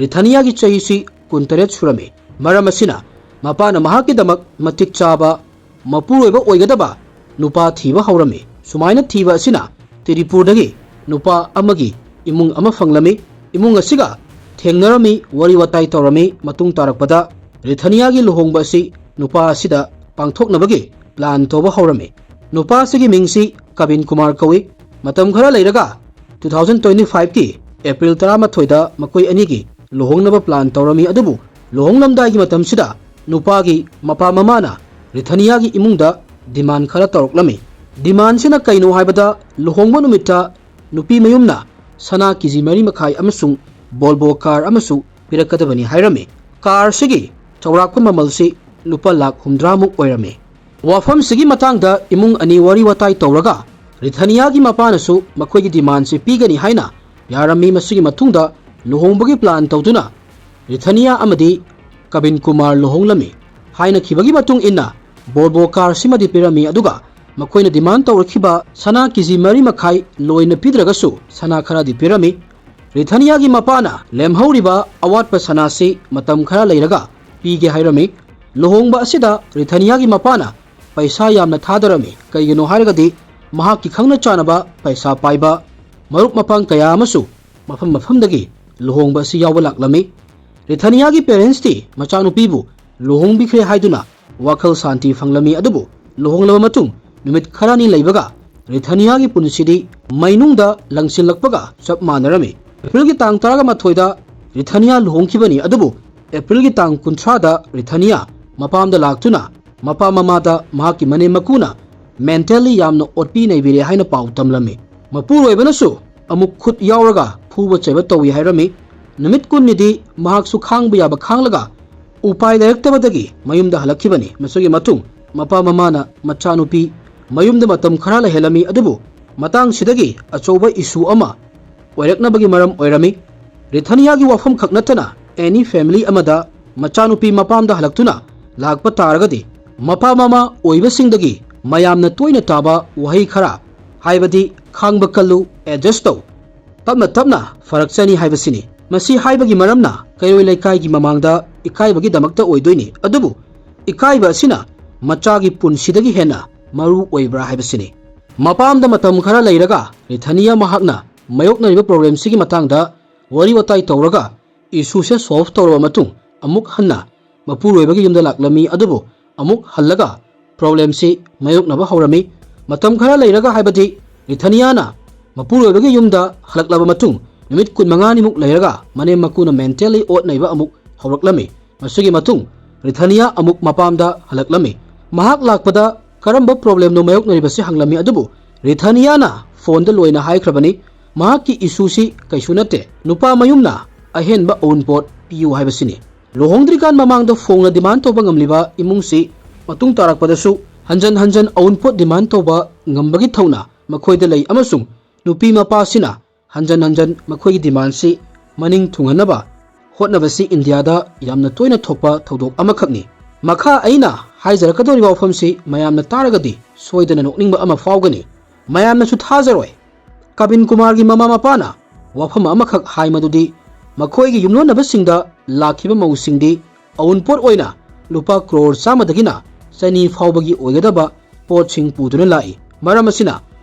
ꯔꯤꯊꯥꯅꯤꯌꯥꯒꯤ ꯆꯍꯤꯁꯤ ꯀꯨꯟꯇꯔꯦꯠ ꯁꯨꯔꯝꯃꯤ꯫ ꯃꯔꯝ ꯑꯁꯤꯅ ꯃꯄꯥꯅ ꯃꯍꯥꯛꯀꯤꯗꯃꯛ ꯃꯇꯤꯛ ꯆꯥꯕ ꯃꯄꯨꯔꯣꯏꯕ ꯑꯣꯏꯒꯗꯕ ꯅꯨꯄꯥ ꯊꯤꯕ ꯍꯧꯔꯝꯃꯤ꯫ ꯁꯨꯃꯥꯏꯅ ꯊꯤꯕ ꯑꯁꯤꯅ ꯇ꯭ꯔꯤꯄꯨꯔꯗꯒꯤ ꯅꯨꯄꯥ ꯑꯃꯒꯤ ꯏꯃꯨꯡ ꯑꯃ ꯐꯪꯂꯝꯃꯤ꯫ ꯏꯃꯨꯡ ꯑꯁꯤꯒ ꯊꯦꯡꯅꯔꯝꯃꯤ, ꯋꯥꯔꯤ ꯋꯥꯇꯥꯏ ꯇꯧꯔꯝꯃꯤ꯫ ꯃꯇꯨꯡ ꯇꯥꯔꯛꯄꯗ ꯔꯤꯊꯥꯅꯤꯌꯥꯒꯤ ꯂꯨꯍꯣꯡꯕ ꯑꯁꯤ ꯅꯨꯄꯥ ꯑꯁꯤꯗ ꯄꯥꯡꯊꯣꯛꯅꯕꯒꯤ ꯄ꯭ꯂꯥꯟ ꯇꯧꯕ ꯍꯧꯔꯝꯃꯤ꯫ ꯅꯨꯄꯥ ꯑꯁꯤꯒꯤ ꯃꯤꯡꯁꯤ ꯀꯕꯤꯟ ꯀꯨꯃꯥꯔ ꯀꯧꯏ꯫ ꯃꯇꯝ ꯈꯔ ꯂꯩꯔꯒ ꯇꯨ ꯊꯥꯎꯖꯟ ꯇ꯭ꯋꯦꯟꯇꯤ ꯐꯥꯏꯚꯀꯤ ꯑꯦꯄ꯭ꯔꯤꯜ ꯇꯔꯥꯃꯥꯊꯣꯏꯗ ꯃꯈꯣꯏ ꯑꯅꯤꯒꯤ ꯂꯨꯍꯣꯡꯅꯕ ꯄ꯭ꯂꯥꯟ ꯇꯧꯔꯝꯃꯤ꯫ ꯑꯗꯨꯕꯨ ꯂꯨꯍꯣꯡꯂꯝꯗꯥꯏꯒꯤ ꯃꯇꯝꯁꯤꯗ ꯅꯨꯄꯥꯒꯤ ꯃꯄꯥ ꯃꯃꯥꯅ ꯔꯤꯊꯥꯅꯤꯌꯥꯒꯤ ꯏꯃꯨꯡꯗ ꯗꯤꯃꯥꯟ ꯈꯔ ꯇꯧꯔꯛꯂꯝꯃꯤ꯫ ꯗꯤꯃꯥꯟꯁꯤꯅ ꯀꯩꯅꯣ ꯍꯥꯏꯕꯗ ꯂꯨꯍꯣꯡꯕ ꯅꯨꯃꯤꯠꯇ ꯅꯨꯄꯤ ꯃꯌꯨꯝꯅ ꯁꯅꯥ ꯀꯦꯖꯤ ꯃꯔꯤ ꯃꯈꯥꯏ ꯑꯃꯁꯨꯡ ꯕꯣꯜꯕꯣ ꯀꯥꯔ ꯑꯃꯁꯨ ꯄꯤꯔꯛꯀꯗꯕꯅꯤ ꯍꯥꯏꯔꯝꯃꯤ꯫ ꯀꯥꯔꯁꯤꯒꯤ ꯆꯥꯎꯔꯥꯛꯄ ꯃꯃꯜꯁꯤ ꯂꯨꯄꯥ ꯂꯥꯈ ꯍꯨꯝꯗ꯭ꯔꯥꯃꯨꯛ ꯑꯣꯏꯔꯝꯃꯤ꯫ ꯋꯥꯐꯝꯁꯤꯒꯤ ꯃꯇꯥꯡꯗ ꯏꯃꯨꯡ ꯑꯅꯤ ꯋꯥꯔꯤ ꯋꯥꯇꯥꯏ ꯇꯧꯔꯒ ꯔꯤꯊꯥꯅꯤꯌꯥꯒꯤ ꯃꯄꯥꯅꯁꯨ ꯃꯈꯣꯏꯒꯤ ꯗꯤꯃꯥꯟꯁꯤ ꯄꯤꯒꯅꯤ ꯍꯥꯏꯅ ꯌꯥꯔꯝꯃꯤ꯫ ꯃꯁꯤꯒꯤ ꯃꯇꯨꯡꯗ ꯂꯨꯍꯣꯡꯕꯒꯤ ꯄ꯭ꯂꯥꯟ ꯇꯧꯗꯨꯅ ꯔꯤꯊꯥꯅꯤꯌꯥ ꯑꯃꯗꯤ ꯀꯕꯤꯟ ꯀꯨꯃꯥꯔ ꯂꯨꯍꯣꯡꯂꯝꯃꯤ꯫ ꯍꯥꯏꯅꯈꯤꯕꯒꯤ ꯃꯇꯨꯡ ꯏꯟꯅ ꯕꯣꯜꯕꯣ ꯀꯥꯔꯁꯤꯃꯗꯤ ꯄꯤꯔꯝꯃꯤ, ꯑꯗꯨꯒ ꯃꯈꯣꯏꯅ ꯗꯤꯃꯥꯟ ꯇꯧꯔꯛꯈꯤꯕ ꯁꯅꯥ ꯀꯦꯖꯤ ꯃꯔꯤ ꯃꯈꯥꯏ ꯂꯣꯏꯅ ꯄꯤꯗ꯭ꯔꯒꯁꯨ ꯁꯅꯥ ꯈꯔꯗꯤ ꯄꯤꯔꯝꯃꯤ꯫ ꯔꯤꯊꯥꯅꯤꯌꯥꯒꯤ ꯃꯄꯥꯅ ꯂꯦꯝꯍꯧꯔꯤꯕ ꯑꯋꯥꯠꯄ ꯁꯅꯥꯁꯤ ꯃꯇꯝ ꯈꯔ ꯂꯩꯔꯒ ꯄꯤꯒꯦ ꯍꯥꯏꯔꯝꯃꯤ꯫ ꯂꯨꯍꯣꯡꯕ ꯑꯁꯤꯗ ꯔꯤꯊꯥꯅꯤꯌꯥꯒꯤ ꯃꯄꯥꯅ ꯄꯩꯁꯥ ꯌꯥꯝꯅ ꯊꯥꯗꯔꯝꯃꯤ꯫ ꯀꯩꯒꯤꯅꯣ ꯍꯥꯏꯔꯒꯗꯤ ꯃꯍꯥꯛꯀꯤ ꯈꯪꯅ ꯆꯥꯟꯅꯕ ꯄꯩꯁꯥ ꯄꯥꯏꯕ ꯃꯔꯨꯞ ꯃꯄꯥꯡ ꯀꯌꯥ ꯑꯃꯁꯨ ꯃꯐꯝ ꯃꯐꯝꯗꯒꯤ ꯂꯨꯍꯣꯡꯕ ꯑꯁꯤ ꯌꯥꯎꯕ ꯂꯥꯛꯂꯝꯃꯤ꯫ ꯔꯤꯊꯥꯅꯤꯌꯥꯒꯤ ꯄꯦꯔꯦꯟꯁꯇꯤ ꯃꯆꯥꯅꯨꯄꯤꯕꯨ ꯂꯨꯍꯣꯡꯕꯤꯈ꯭ꯔꯦ ꯍꯥꯏꯗꯨꯅ ꯋꯥꯈꯜ ꯁꯥꯟꯇꯤ ꯐꯪꯂꯝꯃꯤ꯫ ꯑꯗꯨꯕꯨ ꯂꯨꯍꯣꯡꯂꯕ ꯃꯇꯨꯡ ꯅꯨꯃꯤꯠ ꯈꯔꯅꯤ ꯂꯩꯕꯒ ꯔꯤꯊꯥꯅꯤꯌꯥꯒꯤ ꯄꯨꯟꯁꯤꯗꯤ ꯃꯩꯅꯨꯡꯗ ꯂꯪꯁꯤꯜꯂꯛꯄꯒ ꯆꯞ ꯃꯥꯟꯅꯔꯝꯃꯤ꯫ ꯑꯦꯄ꯭ꯔꯤꯜꯒꯤ ꯇꯥꯡ ꯇꯔꯥꯃꯥꯊꯣꯏꯗ ꯔꯤꯊꯥꯅꯤꯌꯥ ꯂꯨꯍꯣꯡꯈꯤꯕꯅꯤ꯫ ꯑꯗꯨꯕꯨ ꯑꯦꯄ꯭ꯔꯤꯜꯒꯤ ꯇꯥꯡ ꯀꯨꯟꯊ꯭ꯔꯥꯗ ꯔꯤꯊꯥꯅꯤꯌꯥ ꯃꯄꯥꯝꯗ ꯂꯥꯛꯇꯨꯅ ꯃꯄꯥ ꯃꯃꯥꯗ ꯃꯍꯥꯛꯀꯤ ꯃꯅꯦꯝ ꯃꯀꯨꯅ mentally ꯌꯥꯝꯅ ꯑꯣꯠꯄꯤ ꯅꯩꯕꯤꯔꯦ ꯍꯥꯏꯅ ꯄꯥꯎ ꯇꯝꯂꯝꯃꯤ꯫ ꯃꯄꯨꯔꯣꯏꯕꯅꯁꯨ ꯑꯃꯨꯛ ꯈꯨꯠ ꯌꯥꯎꯔꯒ ꯐꯨꯕ ꯆꯩꯕ ꯇꯧꯏ ꯍꯥꯏꯔꯝꯃꯤ꯫ ꯅꯨꯃꯤꯠ ꯀꯨꯟꯅꯤꯗꯤ ꯃꯍꯥꯛꯁꯨ ꯈꯥꯡꯕ ꯌꯥꯕ ꯈꯥꯡꯂꯒ ꯎꯄꯥꯏ ꯂꯩꯔꯛꯇꯕꯗꯒꯤ ꯃꯌꯨꯝꯗ ꯍꯜꯂꯛꯈꯤꯕꯅꯤ꯫ ꯃꯁꯤꯒꯤ ꯃꯇꯨꯡ ꯃꯄꯥ ꯃꯃꯥꯅ ꯃꯆꯥꯅꯨꯄꯤ ꯃꯌꯨꯝꯗ ꯃꯇꯝ ꯈꯔ ꯂꯩꯍꯜꯂꯝꯃꯤ꯫ ꯑꯗꯨꯕꯨ ꯃꯇꯥꯡꯁꯤꯗꯒꯤ ꯑꯆꯧꯕ issue ꯑꯃ ꯑꯣꯏꯔꯛꯅꯕꯒꯤ ꯃꯔꯝ ꯑꯣꯏꯔꯝꯃꯤ꯫ ꯔꯤꯊꯥꯅꯤꯌꯥꯒꯤ ꯋꯥꯐꯝ ꯈꯛ ꯅꯠꯇꯅ any family ꯑꯃꯗ ꯃꯆꯥꯅꯨꯄꯤ ꯃꯄꯥꯝꯗ ꯍꯜꯂꯛꯇꯨꯅ ꯂꯥꯛꯄ ꯇꯥꯔꯒꯗꯤ ꯃꯄꯥ ꯃꯃꯥ ꯑꯣꯏꯕꯁꯤꯡꯗꯒꯤ ꯃꯌꯥꯝꯅ ꯇꯣꯏꯅ ꯇꯥꯕ ꯋꯥꯍꯩ ꯈꯔ, ꯍꯥꯏꯕꯗꯤ "ꯈꯥꯡꯕ ꯀꯜꯂꯨ, adjust ꯇꯧ, ꯇꯞꯅ ꯇꯞꯅ ꯐꯔꯛꯆꯅꯤ" ꯍꯥꯏꯕꯁꯤꯅꯤ꯫ ꯃꯁꯤ ꯍꯥꯏꯕꯒꯤ ꯃꯔꯝꯅ ꯀꯩꯔꯣꯏ ꯂꯩꯀꯥꯏꯒꯤ ꯃꯃꯥꯡꯗ ꯏꯀꯥꯏꯕꯒꯤꯗꯃꯛꯇ ꯑꯣꯏꯗꯣꯏꯅꯤ꯫ ꯑꯗꯨꯕꯨ ꯏꯀꯥꯏꯕ ꯑꯁꯤꯅ ꯃꯆꯥꯒꯤ ꯄꯨꯟꯁꯤꯗꯒꯤ ꯍꯦꯟꯅ ꯃꯔꯨ ꯑꯣꯏꯕ꯭ꯔꯥ ꯍꯥꯏꯕꯁꯤꯅꯤ꯫ ꯃꯄꯥꯝꯗ ꯃꯇꯝ ꯈꯔ ꯂꯩꯔꯒ ꯔꯤꯊꯥꯅꯤꯌꯥ ꯃꯍꯥꯛꯅ ꯃꯥꯌꯣꯛꯅꯔꯤꯕ problemꯁꯤꯒꯤ ꯃꯇꯥꯡꯗ ꯋꯥꯔꯤ ꯋꯥꯇꯥꯏ ꯇꯧꯔꯒ issueꯁꯦ solve ꯇꯧꯔꯕ ꯃꯇꯨꯡ ꯑꯃꯨꯛ ꯍꯟꯅ ꯃꯄꯨꯔꯣꯏꯕꯒꯤ ꯌꯨꯝꯗ ꯂꯥꯛꯂꯝꯃꯤ꯫ ꯑꯗꯨꯕꯨ ꯑꯃꯨꯛ ꯍꯜꯂꯒ problemꯁꯤ ꯃꯥꯌꯣꯛꯅꯕ ꯍꯧꯔꯝꯃꯤ꯫ ꯃꯇꯝ ꯈꯔ ꯂꯩꯔꯒ, ꯍꯥꯏꯕꯗꯤ ꯔꯤꯊꯥꯅꯤꯌꯥꯅ ꯃꯄꯨꯔꯣꯏꯕꯒꯤ ꯌꯨꯝꯗ ꯍꯜꯂꯛꯂꯕ ꯃꯇꯨꯡ ꯅꯨꯃꯤꯠ ꯀꯨꯟꯃꯉꯥꯅꯤꯃꯨꯛ ꯂꯩꯔꯒ ꯃꯅꯦꯝ ꯃꯀꯨꯅ mentally ꯑꯣꯠ ꯅꯩꯕ ꯑꯃꯨꯛ ꯍꯧꯔꯛꯂꯝꯃꯤ꯫ ꯃꯁꯤꯒꯤ ꯃꯇꯨꯡ ꯔꯤꯊꯥꯅꯤꯌꯥ ꯑꯃꯨꯛ ꯃꯄꯥꯝꯗ ꯍꯜꯂꯛꯂꯝꯃꯤ꯫ ꯃꯍꯥꯛ ꯂꯥꯛꯄꯗ ꯀꯔꯝꯕ problemꯅꯣ ꯃꯥꯌꯣꯛꯅꯔꯤꯕꯁꯤ ꯍꯪꯂꯝꯃꯤ꯫ ꯑꯗꯨꯕꯨ ꯔꯤꯊꯥꯅꯤꯌꯥꯅ phoneꯗ ꯂꯣꯏꯅ ꯍꯥꯏꯈ꯭ꯔꯕꯅꯤ, ꯃꯍꯥꯛꯀꯤ issueꯁꯤ ꯀꯩꯁꯨ ꯅꯠꯇꯦ, ꯅꯨꯄꯥ ꯃꯌꯨꯝꯅ ꯑꯍꯦꯟꯕ ꯑꯎꯟꯄꯣꯠ ꯄꯤꯌꯨ ꯍꯥꯏꯕꯁꯤꯅꯤ꯫ ꯂꯨꯍꯣꯡꯗ꯭ꯔꯤꯀꯥꯟ ꯃꯃꯥꯡꯗ ꯐꯣꯡꯅ demand ꯇꯧꯕ ꯉꯝꯂꯤꯕ ꯏꯃꯨꯡꯁꯤ ꯃꯇꯨꯡ ꯇꯥꯔꯛꯄꯗꯁꯨ ꯍꯟꯖꯟ ꯍꯟꯖꯟ ꯑꯎꯟꯄꯣꯠ demand ꯇꯧꯕ ꯉꯝꯕꯒꯤ ꯊꯧꯅꯥ ꯃꯈꯣꯏꯗ ꯂꯩ, ꯑꯃꯁꯨꯡ ꯅꯨꯄꯤ ꯃꯄꯥꯁꯤꯅ ꯍꯟꯖꯟ ꯍꯟꯖꯟ ꯃꯈꯣꯏꯒꯤ demandꯁꯤ ꯃꯅꯤꯡ ꯊꯨꯡꯍꯟꯅꯕ ꯍꯣꯠꯅꯕꯁꯤ ꯏꯟꯗꯤꯌꯥꯗ ꯌꯥꯝꯅ ꯇꯣꯏꯅ ꯊꯣꯛꯄ ꯊꯧꯗꯣꯛ ꯑꯃꯈꯛꯅꯤ꯫ ꯃꯈꯥ ꯑꯩꯅ ꯍꯥꯏꯖꯔꯛꯀꯗꯧꯔꯤꯕ ꯋꯥꯐꯝꯁꯤ ꯃꯌꯥꯝꯅ ꯇꯥꯔꯒꯗꯤ ꯁꯣꯏꯗꯅ ꯅꯣꯛꯅꯤꯡꯕ ꯑꯃ ꯐꯥꯎꯒꯅꯤ꯫ ꯃꯌꯥꯝꯅꯁꯨ ꯊꯥꯖꯔꯣꯏ꯫ ꯀꯕꯤꯟ ꯀꯨꯃꯥꯔꯒꯤ ꯃꯃꯥ ꯃꯄꯥꯅ ꯋꯥꯐꯝ ꯑꯃꯈꯛ ꯍꯥꯏ, ꯃꯗꯨꯗꯤ ꯃꯈꯣꯏꯒꯤ ꯌꯨꯝꯂꯣꯟꯅꯕꯁꯤꯡꯗ ꯂꯥꯛꯈꯤꯕ ꯃꯧꯁꯤꯡꯗꯤ ꯑꯎꯟꯄꯣꯠ ꯑꯣꯏꯅ ꯂꯨꯄꯥ ꯀ꯭ꯔꯣꯔ ꯆꯥꯝꯃꯗꯒꯤꯅ ꯆꯅꯤ ꯐꯥꯎꯕꯒꯤ ꯑꯣꯏꯒꯗꯕ ꯄꯣꯠꯁꯤꯡ ꯄꯨꯗꯨꯅ ꯂꯥꯛꯏ꯫ ꯃꯔꯝ ꯑꯁꯤꯅ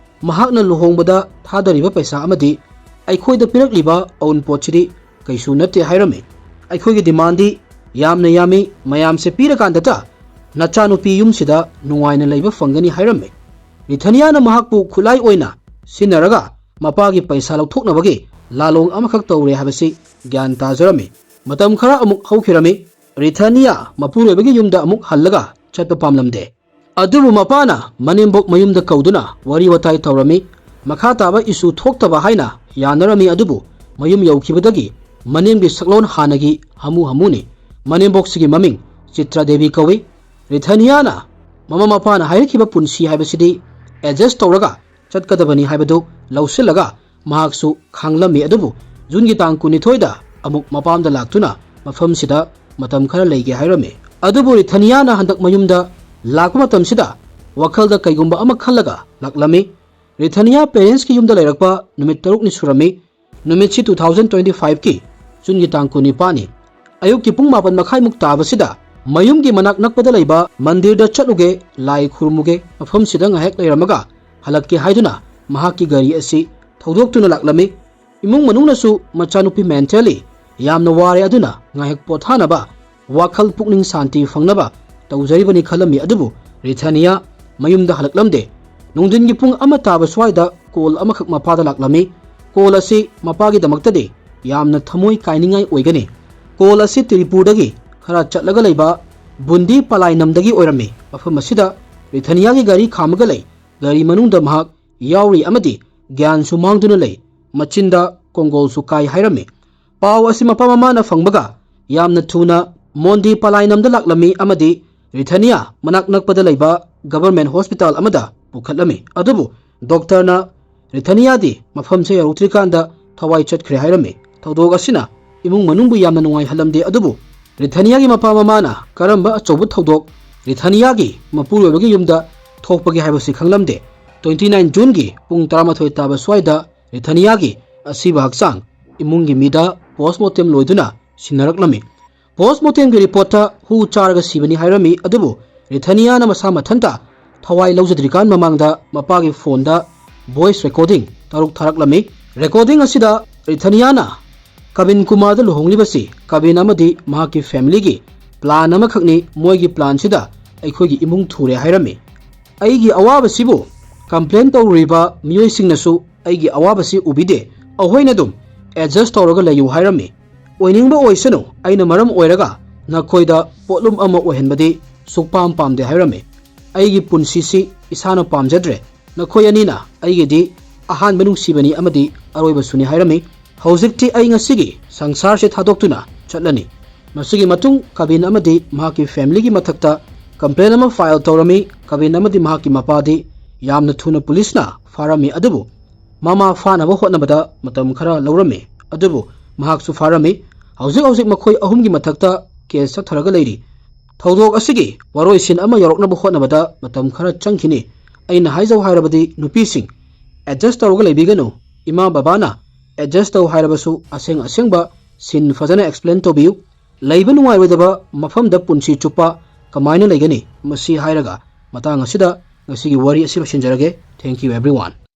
ꯃꯍꯥꯛꯅ ꯂꯨꯍꯣꯡꯕꯗ ꯊꯥꯗꯔꯤꯕ ꯄꯩꯁꯥ ꯑꯃꯗꯤ ꯑꯩꯈꯣꯏꯗ ꯄꯤꯔꯛꯂꯤꯕ ꯑꯎꯟꯄꯣꯠꯁꯤꯗꯤ ꯀꯩꯁꯨ ꯅꯠꯇꯦ ꯍꯥꯏꯔꯝꯃꯤ꯫ ꯑꯩꯈꯣꯏꯒꯤ ꯗꯤꯃꯥꯟꯗꯤ ꯌꯥꯝꯅ ꯌꯥꯝꯃꯤ, ꯃꯌꯥꯝꯁꯦ ꯄꯤꯔꯀꯥꯟꯗꯇ ꯅꯆꯥꯅꯨꯄꯤ ꯌꯨꯝꯁꯤꯗ ꯅꯨꯡꯉꯥꯏꯅ ꯂꯩꯕ ꯐꯪꯒꯅꯤ ꯍꯥꯏꯔꯝꯃꯤ꯫ ꯔꯤꯊꯅꯤꯌꯥꯅ ꯃꯍꯥꯛꯄꯨ ꯈꯨꯠꯂꯥꯏ ꯑꯣꯏꯅ ꯁꯤꯖꯤꯟꯅꯔꯒ ꯃꯄꯥꯒꯤ ꯄꯩꯁꯥ ꯂꯧꯊꯣꯛꯅꯕꯒꯤ ꯂꯥꯂꯣꯡ ꯑꯃꯈꯛ ꯇꯧꯔꯦ ꯍꯥꯏꯕꯁꯤ ꯒ꯭ꯌꯥꯟ ꯇꯥꯖꯔꯝꯃꯤ꯫ ꯃꯇꯝ ꯈꯔ ꯑꯃꯨꯛ ꯍꯧꯈꯤꯔꯝꯃꯤ꯫ ꯔꯤꯊꯅꯤꯌꯥ ꯃꯄꯨꯔꯣꯏꯕꯒꯤ ꯌꯨꯝꯗ ꯑꯃꯨꯛ ꯍꯜꯂꯒ ꯆꯠꯄ ꯄꯥꯝꯂꯝꯗꯦ꯫ ꯑꯗꯨꯕꯨ ꯃꯄꯥꯅ ꯃꯅꯦꯝꯕꯣꯛ ꯃꯌꯨꯝꯗ ꯀꯧꯗꯨꯅ ꯋꯥꯔꯤ ꯋꯥꯇꯥꯏ ꯇꯧꯔꯝꯃꯤ꯫ ꯃꯈꯥ ꯇꯥꯕ ꯏꯁꯨ ꯊꯣꯛꯇꯕ ꯍꯥꯏꯅ ꯌꯥꯅꯔꯝꯃꯤ꯫ ꯑꯗꯨꯕꯨ ꯃꯌꯨꯝ ꯌꯧꯈꯤꯕꯗꯒꯤ ꯃꯅꯦꯝꯒꯤ ꯁꯛꯂꯣꯟ ꯍꯥꯟꯅꯒꯤ ꯍꯥꯃꯨ ꯍꯥꯃꯨꯅꯤ꯫ ꯃꯅꯦꯝꯕꯣꯛꯁꯤꯒꯤ ꯃꯃꯤꯡ ꯆꯤꯇ꯭ꯔ ꯗꯦꯕꯤ ꯀꯧꯏ꯫ ꯔꯤꯊꯅꯤꯌꯥꯅ ꯃꯃꯥ ꯃꯄꯥꯅ ꯍꯥꯏꯔꯛꯈꯤꯕ ꯄꯨꯟꯁꯤ ꯍꯥꯏꯕꯁꯤꯗꯤ ꯑꯦꯗꯖꯁ ꯇꯧꯔꯒ ꯆꯠꯀꯗꯕꯅꯤ ꯍꯥꯏꯕꯗꯨ ꯂꯧꯁꯤꯜꯂꯒ ꯃꯍꯥꯛꯁꯨ ꯈꯥꯡꯂꯝꯃꯤ꯫ ꯑꯗꯨꯕꯨ ꯖꯨꯟꯒꯤ ꯇꯥꯡ ꯀꯨꯟꯅꯤꯊꯣꯏꯗ ꯑꯃꯨꯛ ꯃꯄꯥꯝꯗ ꯂꯥꯛꯇꯨꯅ ꯃꯐꯝꯁꯤꯗ ꯃꯇꯝ ꯈꯔ ꯂꯩꯒꯦ ꯍꯥꯏꯔꯝꯃꯤ꯫ ꯑꯗꯨꯕꯨ ꯔꯤꯊꯅꯤꯌꯥꯅ ꯍꯟꯗꯛ ꯃꯌꯨꯝꯗ ꯂꯥꯛꯄ ꯃꯇꯝꯁꯤꯗ ꯋꯥꯈꯜꯗ ꯀꯩꯒꯨꯝꯕ ꯑꯃ ꯈꯜꯂꯒ ꯂꯥꯛꯂꯝꯃꯤ꯫ ꯔꯤꯊꯅꯤꯌꯥ ꯄꯦꯔꯦꯟꯁꯀꯤ ꯌꯨꯝꯗ ꯂꯩꯔꯛꯄ ꯅꯨꯃꯤꯠ ꯇꯔꯨꯛꯅꯤ ꯁꯨꯔꯝꯃꯤ꯫ ꯅꯨꯃꯤꯠꯁꯤ two thousand twenty five ꯀꯤ ꯖꯨꯟꯒꯤ ꯇꯥꯡ ꯀꯨꯟꯅꯤꯄꯥꯟꯅꯤ꯫ ꯑꯌꯨꯛꯀꯤ ꯄꯨꯡ ꯃꯥꯄꯟ ꯃꯈꯥꯏꯃꯨꯛ ꯇꯥꯕꯁꯤꯗ ꯃꯌꯨꯝꯒꯤ ꯃꯅꯥꯛ ꯅꯛꯄꯗ ꯂꯩꯕ ꯃꯟꯗꯤꯔꯗ ꯆꯠꯂꯨꯒꯦ, ꯂꯥꯏ ꯈꯨꯔꯨꯝꯃꯨꯒꯦ, ꯃꯐꯝꯁꯤꯗ ꯉꯥꯏꯍꯥꯛ ꯂꯩꯔꯝꯃꯒ ꯍꯜꯂꯛꯀꯦ ꯍꯥꯏꯗꯨꯅ ꯃꯍꯥꯛꯀꯤ ꯒꯥꯔꯤ ꯑꯁꯤ ꯊꯧꯗꯣꯛꯇꯨꯅ ꯂꯥꯛꯂꯝꯃꯤ꯫ ꯏꯃꯨꯡ ꯃꯅꯨꯡꯅꯁꯨ ꯃꯆꯥꯅꯨꯄꯤ ꯃꯦꯟꯇꯦꯜꯂꯤ ꯌꯥꯝꯅ ꯋꯥꯔꯦ, ꯑꯗꯨꯅ ꯉꯥꯏꯍꯥꯛ ꯄꯣꯊꯥꯅꯕ, ꯋꯥꯈꯜ ꯄꯨꯛꯅꯤꯡ ꯁꯥꯟꯇꯤ ꯐꯪꯅꯕ ꯇꯧꯖꯔꯤꯕꯅꯤ ꯈꯜꯂꯝꯃꯤ꯫ ꯑꯗꯨꯕꯨ ꯔꯤꯊꯥꯅꯤꯌꯥ ꯃꯌꯨꯝꯗ ꯍꯜꯂꯛꯂꯝꯗꯦ꯫ ꯅꯨꯡꯊꯤꯟꯒꯤ ꯄꯨꯡ ꯑꯃ ꯇꯥꯕ ꯁ꯭ꯋꯥꯏꯗ ꯀꯣꯜ ꯑꯃꯈꯛ ꯃꯄꯥꯗ ꯂꯥꯛꯂꯝꯃꯤ꯫ ꯀꯣꯜ ꯑꯁꯤ ꯃꯄꯥꯒꯤꯗꯃꯛꯇꯗꯤ ꯌꯥꯝꯅ ꯊꯃꯣꯏ ꯀꯥꯏꯅꯤꯡꯉꯥꯏ ꯑꯣꯏꯒꯅꯤ꯫ ꯀꯣꯜ ꯑꯁꯤ ꯇ꯭ꯔꯤꯄꯨꯔꯗꯒꯤ ꯈꯔ ꯆꯠꯂꯒ ꯂꯩꯕ ꯕꯨꯟꯗꯤ ꯄꯂꯥꯏꯅꯝꯗꯒꯤ ꯑꯣꯏꯔꯝꯃꯤ꯫ ꯃꯐꯝ ꯑꯁꯤꯗ ꯔꯤꯊꯥꯅꯤꯌꯥꯒꯤ ꯒꯥꯔꯤ ꯈꯥꯝꯃꯒ ꯂꯩ꯫ ꯒꯥꯔꯤ ꯃꯅꯨꯡꯗ ꯃꯍꯥꯛ ꯌꯥꯎꯔꯤ ꯑꯃꯗꯤ ꯒ꯭ꯌꯥꯟꯁꯨ ꯃꯥꯡꯗꯨꯅ ꯂꯩ꯫ ꯃꯆꯤꯟꯗ ꯀꯣꯡꯒꯣꯜꯁꯨ ꯀꯥꯏ ꯍꯥꯏꯔꯝꯃꯤ꯫ ꯄꯥꯎ ꯑꯁꯤ ꯃꯄꯥ ꯃꯃꯥꯅ ꯐꯪꯕꯒ ꯌꯥꯝꯅ ꯊꯨꯅ ꯃꯣꯟꯗꯤ ꯄꯂꯥꯏꯅꯝꯗ ꯂꯥꯛꯂꯝꯃꯤ ꯑꯃꯗꯤ ꯔꯤꯊꯥꯅꯤꯌꯥ ꯃꯅꯥꯛ ꯅꯛꯄꯗ ꯂꯩꯕ ꯒꯚꯔꯟꯃꯦꯟꯠ ꯍꯣꯁꯄꯤꯇꯥꯜ ꯑꯃꯗ ꯄꯨꯈꯠꯂꯝꯃꯤ꯫ ꯑꯗꯨꯕꯨ ꯗꯣꯛꯇꯔꯅ ꯔꯤꯊꯥꯅꯤꯌꯥꯗꯤ ꯃꯐꯝꯁꯦ ꯌꯧꯔꯛꯇ꯭ꯔꯤꯀꯥꯟꯗ ꯊꯋꯥꯏ ꯆꯠꯈ꯭ꯔꯦ ꯍꯥꯏꯔꯝꯃꯤ꯫ ꯊꯧꯗꯣꯛ ꯑꯁꯤꯅ ꯏꯃꯨꯡ ꯃꯅꯨꯡꯕꯨ ꯌꯥꯝꯅ ꯅꯨꯡꯉꯥꯏꯍꯜꯂꯝꯗꯦ꯫ ꯑꯗꯨꯕꯨ ꯔꯤꯊꯥꯅꯤꯌꯥꯒꯤ ꯃꯄꯥ ꯃꯃꯥꯅ ꯀꯔꯝꯕ ꯑꯆꯧꯕ ꯊꯧꯗꯣꯛ ꯔꯤꯊꯥꯅꯤꯌꯥꯒꯤ ꯃꯄꯨꯔꯣꯏꯕꯒꯤ ꯌꯨꯝꯗ ꯊꯣꯛꯄꯒꯦ ꯍꯥꯏꯕꯁꯤ ꯈꯪꯂꯝꯗꯦ꯫ Twenty nine ꯖꯨꯟꯒꯤ ꯄꯨꯡ ꯇꯔꯥꯃꯥꯊꯣꯏ ꯇꯥꯕ ꯁ꯭ꯋꯥꯏꯗ ꯔꯤꯊꯥꯅꯤꯌꯥꯒꯤ ꯑꯁꯤꯕ ꯍꯛꯆꯥꯡ ꯏꯃꯨꯡꯒꯤ ꯃꯤꯗ ꯄꯣꯁꯃꯣꯔꯇꯦꯝ ꯂꯣꯏꯗꯨꯅ ꯁꯤꯟꯅꯔꯛꯂꯝꯃꯤ꯫ ꯄꯣꯁꯃꯣꯔꯇꯦꯝꯒꯤ ꯔꯤꯄꯣꯔꯠꯇ ꯍꯨ ꯆꯥꯔꯒ ꯁꯤꯕꯅꯤ ꯍꯥꯏꯔꯝꯃꯤ꯫ ꯑꯗꯨꯕꯨ ꯔꯤꯊꯅꯤꯌꯥꯅ ꯃꯁꯥ ꯃꯊꯟꯇ ꯊꯋꯥꯏ ꯂꯧꯖꯗ꯭ꯔꯤꯀꯥꯟ ꯃꯃꯥꯡꯗ ꯃꯄꯥꯒꯤ ꯐꯣꯟꯗ ꯚꯣꯏꯁ ꯔꯦꯀꯣꯔꯗꯤꯡ ꯇꯔꯨꯛ ꯊꯥꯔꯛꯂꯝꯃꯤ꯫ ꯔꯦꯀꯣꯔꯗꯤꯡ ꯑꯁꯤꯗ ꯔꯤꯊꯅꯤꯌꯥꯅ ꯀꯕꯤꯟ ꯀꯨꯃꯥꯔꯗ ꯂꯨꯍꯣꯡꯂꯤꯕꯁꯤ ꯀꯕꯤꯟ ꯑꯃꯗꯤ ꯃꯍꯥꯛꯀꯤ ꯐꯦꯃꯤꯂꯤꯒꯤ ꯄ꯭ꯂꯥꯟ ꯑꯃꯈꯛꯅꯤ, ꯃꯣꯏꯒꯤ ꯄ꯭ꯂꯥꯟꯁꯤꯗ ꯑꯩꯈꯣꯏꯒꯤ ꯏꯃꯨꯡ ꯊꯨꯔꯦ ꯍꯥꯏꯔꯝꯃꯤ꯫ ꯑꯩꯒꯤ ꯑꯋꯥꯕꯁꯤꯕꯨ ꯀꯝꯄ꯭ꯂꯦꯟ ꯇꯧꯔꯤꯕ ꯃꯤꯑꯣꯏꯁꯤꯡꯅꯁꯨ ꯑꯩꯒꯤ ꯑꯋꯥꯕꯁꯤ ꯎꯕꯤꯗꯦ, ꯑꯩꯈꯣꯏꯅ ꯑꯗꯨꯝ ꯑꯦꯗꯖꯁ ꯇꯧꯔꯒ ꯂꯩꯌꯨ ꯍꯥꯏꯔꯝꯃꯤ꯫ ꯑꯣꯏꯅꯤꯡꯕ ꯑꯣꯏꯁꯅꯨ, ꯑꯩꯅ ꯃꯔꯝ ꯑꯣꯏꯔꯒ ꯅꯈꯣꯏꯗ ꯄꯣꯠꯂꯨꯝ ꯑꯃ ꯑꯣꯏꯍꯟꯕꯗꯤ ꯁꯨꯛꯄꯥꯝ ꯄꯥꯝꯗꯦ ꯍꯥꯏꯔꯝꯃꯤ꯫ ꯑꯩꯒꯤ ꯄꯨꯟꯁꯤꯁꯤ ꯏꯁꯥꯅ ꯄꯥꯝꯖꯗ꯭ꯔꯦ, ꯅꯈꯣꯏ ꯑꯅꯤꯅ ꯑꯩꯒꯤꯗꯤ ꯑꯍꯥꯟꯕ ꯅꯨꯡꯁꯤꯕꯅꯤ ꯑꯃꯗꯤ ꯑꯔꯣꯏꯕꯁꯨꯅꯤ ꯍꯥꯏꯔꯝꯃꯤ꯫ ꯍꯧꯖꯤꯛꯇꯤ ꯑꯩ ꯉꯁꯤꯒꯤ ꯁꯪꯁꯥꯔꯁꯦ ꯊꯥꯗꯣꯛꯇꯨꯅ ꯆꯠꯂꯅꯤ꯫ ꯃꯁꯤꯒꯤ ꯃꯇꯨꯡ ꯀꯕꯤꯟ ꯑꯃꯗꯤ ꯃꯍꯥꯛꯀꯤ ꯐꯦꯃꯤꯂꯤꯒꯤ ꯃꯊꯛꯇ ꯀꯝꯄ꯭ꯂꯦꯟ ꯑꯃ ꯐꯥꯏꯜ ꯇꯧꯔꯝꯃꯤ꯫ ꯀꯕꯤꯟ ꯑꯃꯗꯤ ꯃꯍꯥꯛꯀꯤ ꯃꯄꯥꯗꯤ ꯌꯥꯝꯅ ꯊꯨꯅ ꯄꯨꯂꯤꯁꯅ ꯐꯥꯔꯝꯃꯤ, ꯑꯗꯨꯕꯨ ꯃꯃꯥ ꯐꯥꯅꯕ ꯍꯣꯠꯅꯕꯗ ꯃꯇꯝ ꯈꯔ ꯂꯧꯔꯝꯃꯤ, ꯑꯗꯨꯕꯨ ꯃꯍꯥꯛꯁꯨ ꯐꯥꯔꯝꯃꯤ꯫ ꯍꯧꯖꯤꯛ ꯍꯧꯖꯤꯛ ꯃꯈꯣꯏ ꯑꯍꯨꯝꯒꯤ ꯃꯊꯛꯇ ꯀꯦꯁ ꯆꯠꯊꯔꯒ ꯂꯩꯔꯤ꯫ ꯊꯧꯗꯣꯛ ꯑꯁꯤꯒꯤ ꯋꯥꯔꯣꯏꯁꯤꯟ ꯑꯃ ꯌꯧꯔꯛꯅꯕ ꯍꯣꯠꯅꯕꯗ ꯃꯇꯝ ꯈꯔ ꯆꯪꯈꯤꯅꯤ꯫ ꯑꯩꯅ ꯍꯥꯏꯖꯧ ꯍꯥꯏꯔꯕꯗꯤ ꯅꯨꯄꯤꯁꯤꯡ ꯑꯦꯗꯖꯁ ꯇꯧꯔꯒ ꯂꯩꯕꯤꯒꯅꯨ꯫ ꯏꯃꯥ ꯕꯕꯥꯅ ꯑꯦꯗꯖꯁ ꯇꯧ ꯍꯥꯏꯔꯕꯁꯨ ꯑꯁꯦꯡ ꯑꯁꯦꯡꯕ ꯁꯤꯟ ꯐꯖꯅ ꯑꯦꯛꯁꯄ꯭ꯂꯦꯟ ꯇꯧꯕꯤꯌꯨ꯫ ꯂꯩꯕ ꯅꯨꯡꯉꯥꯏꯔꯣꯏꯗꯕ ꯃꯐꯝꯗ ꯄꯨꯟꯁꯤ ꯆꯨꯞꯄ ꯀꯃꯥꯏꯅ ꯂꯩꯒꯅꯤ? ꯃꯁꯤ ꯍꯥꯏꯔꯒ ꯃꯇꯥꯡ ꯑꯁꯤꯗ ꯉꯁꯤꯒꯤ ꯋꯥꯔꯤ ꯑꯁꯤ ꯂꯣꯏꯁꯤꯟꯖꯔꯒꯦ꯫ Thank you everyone꯫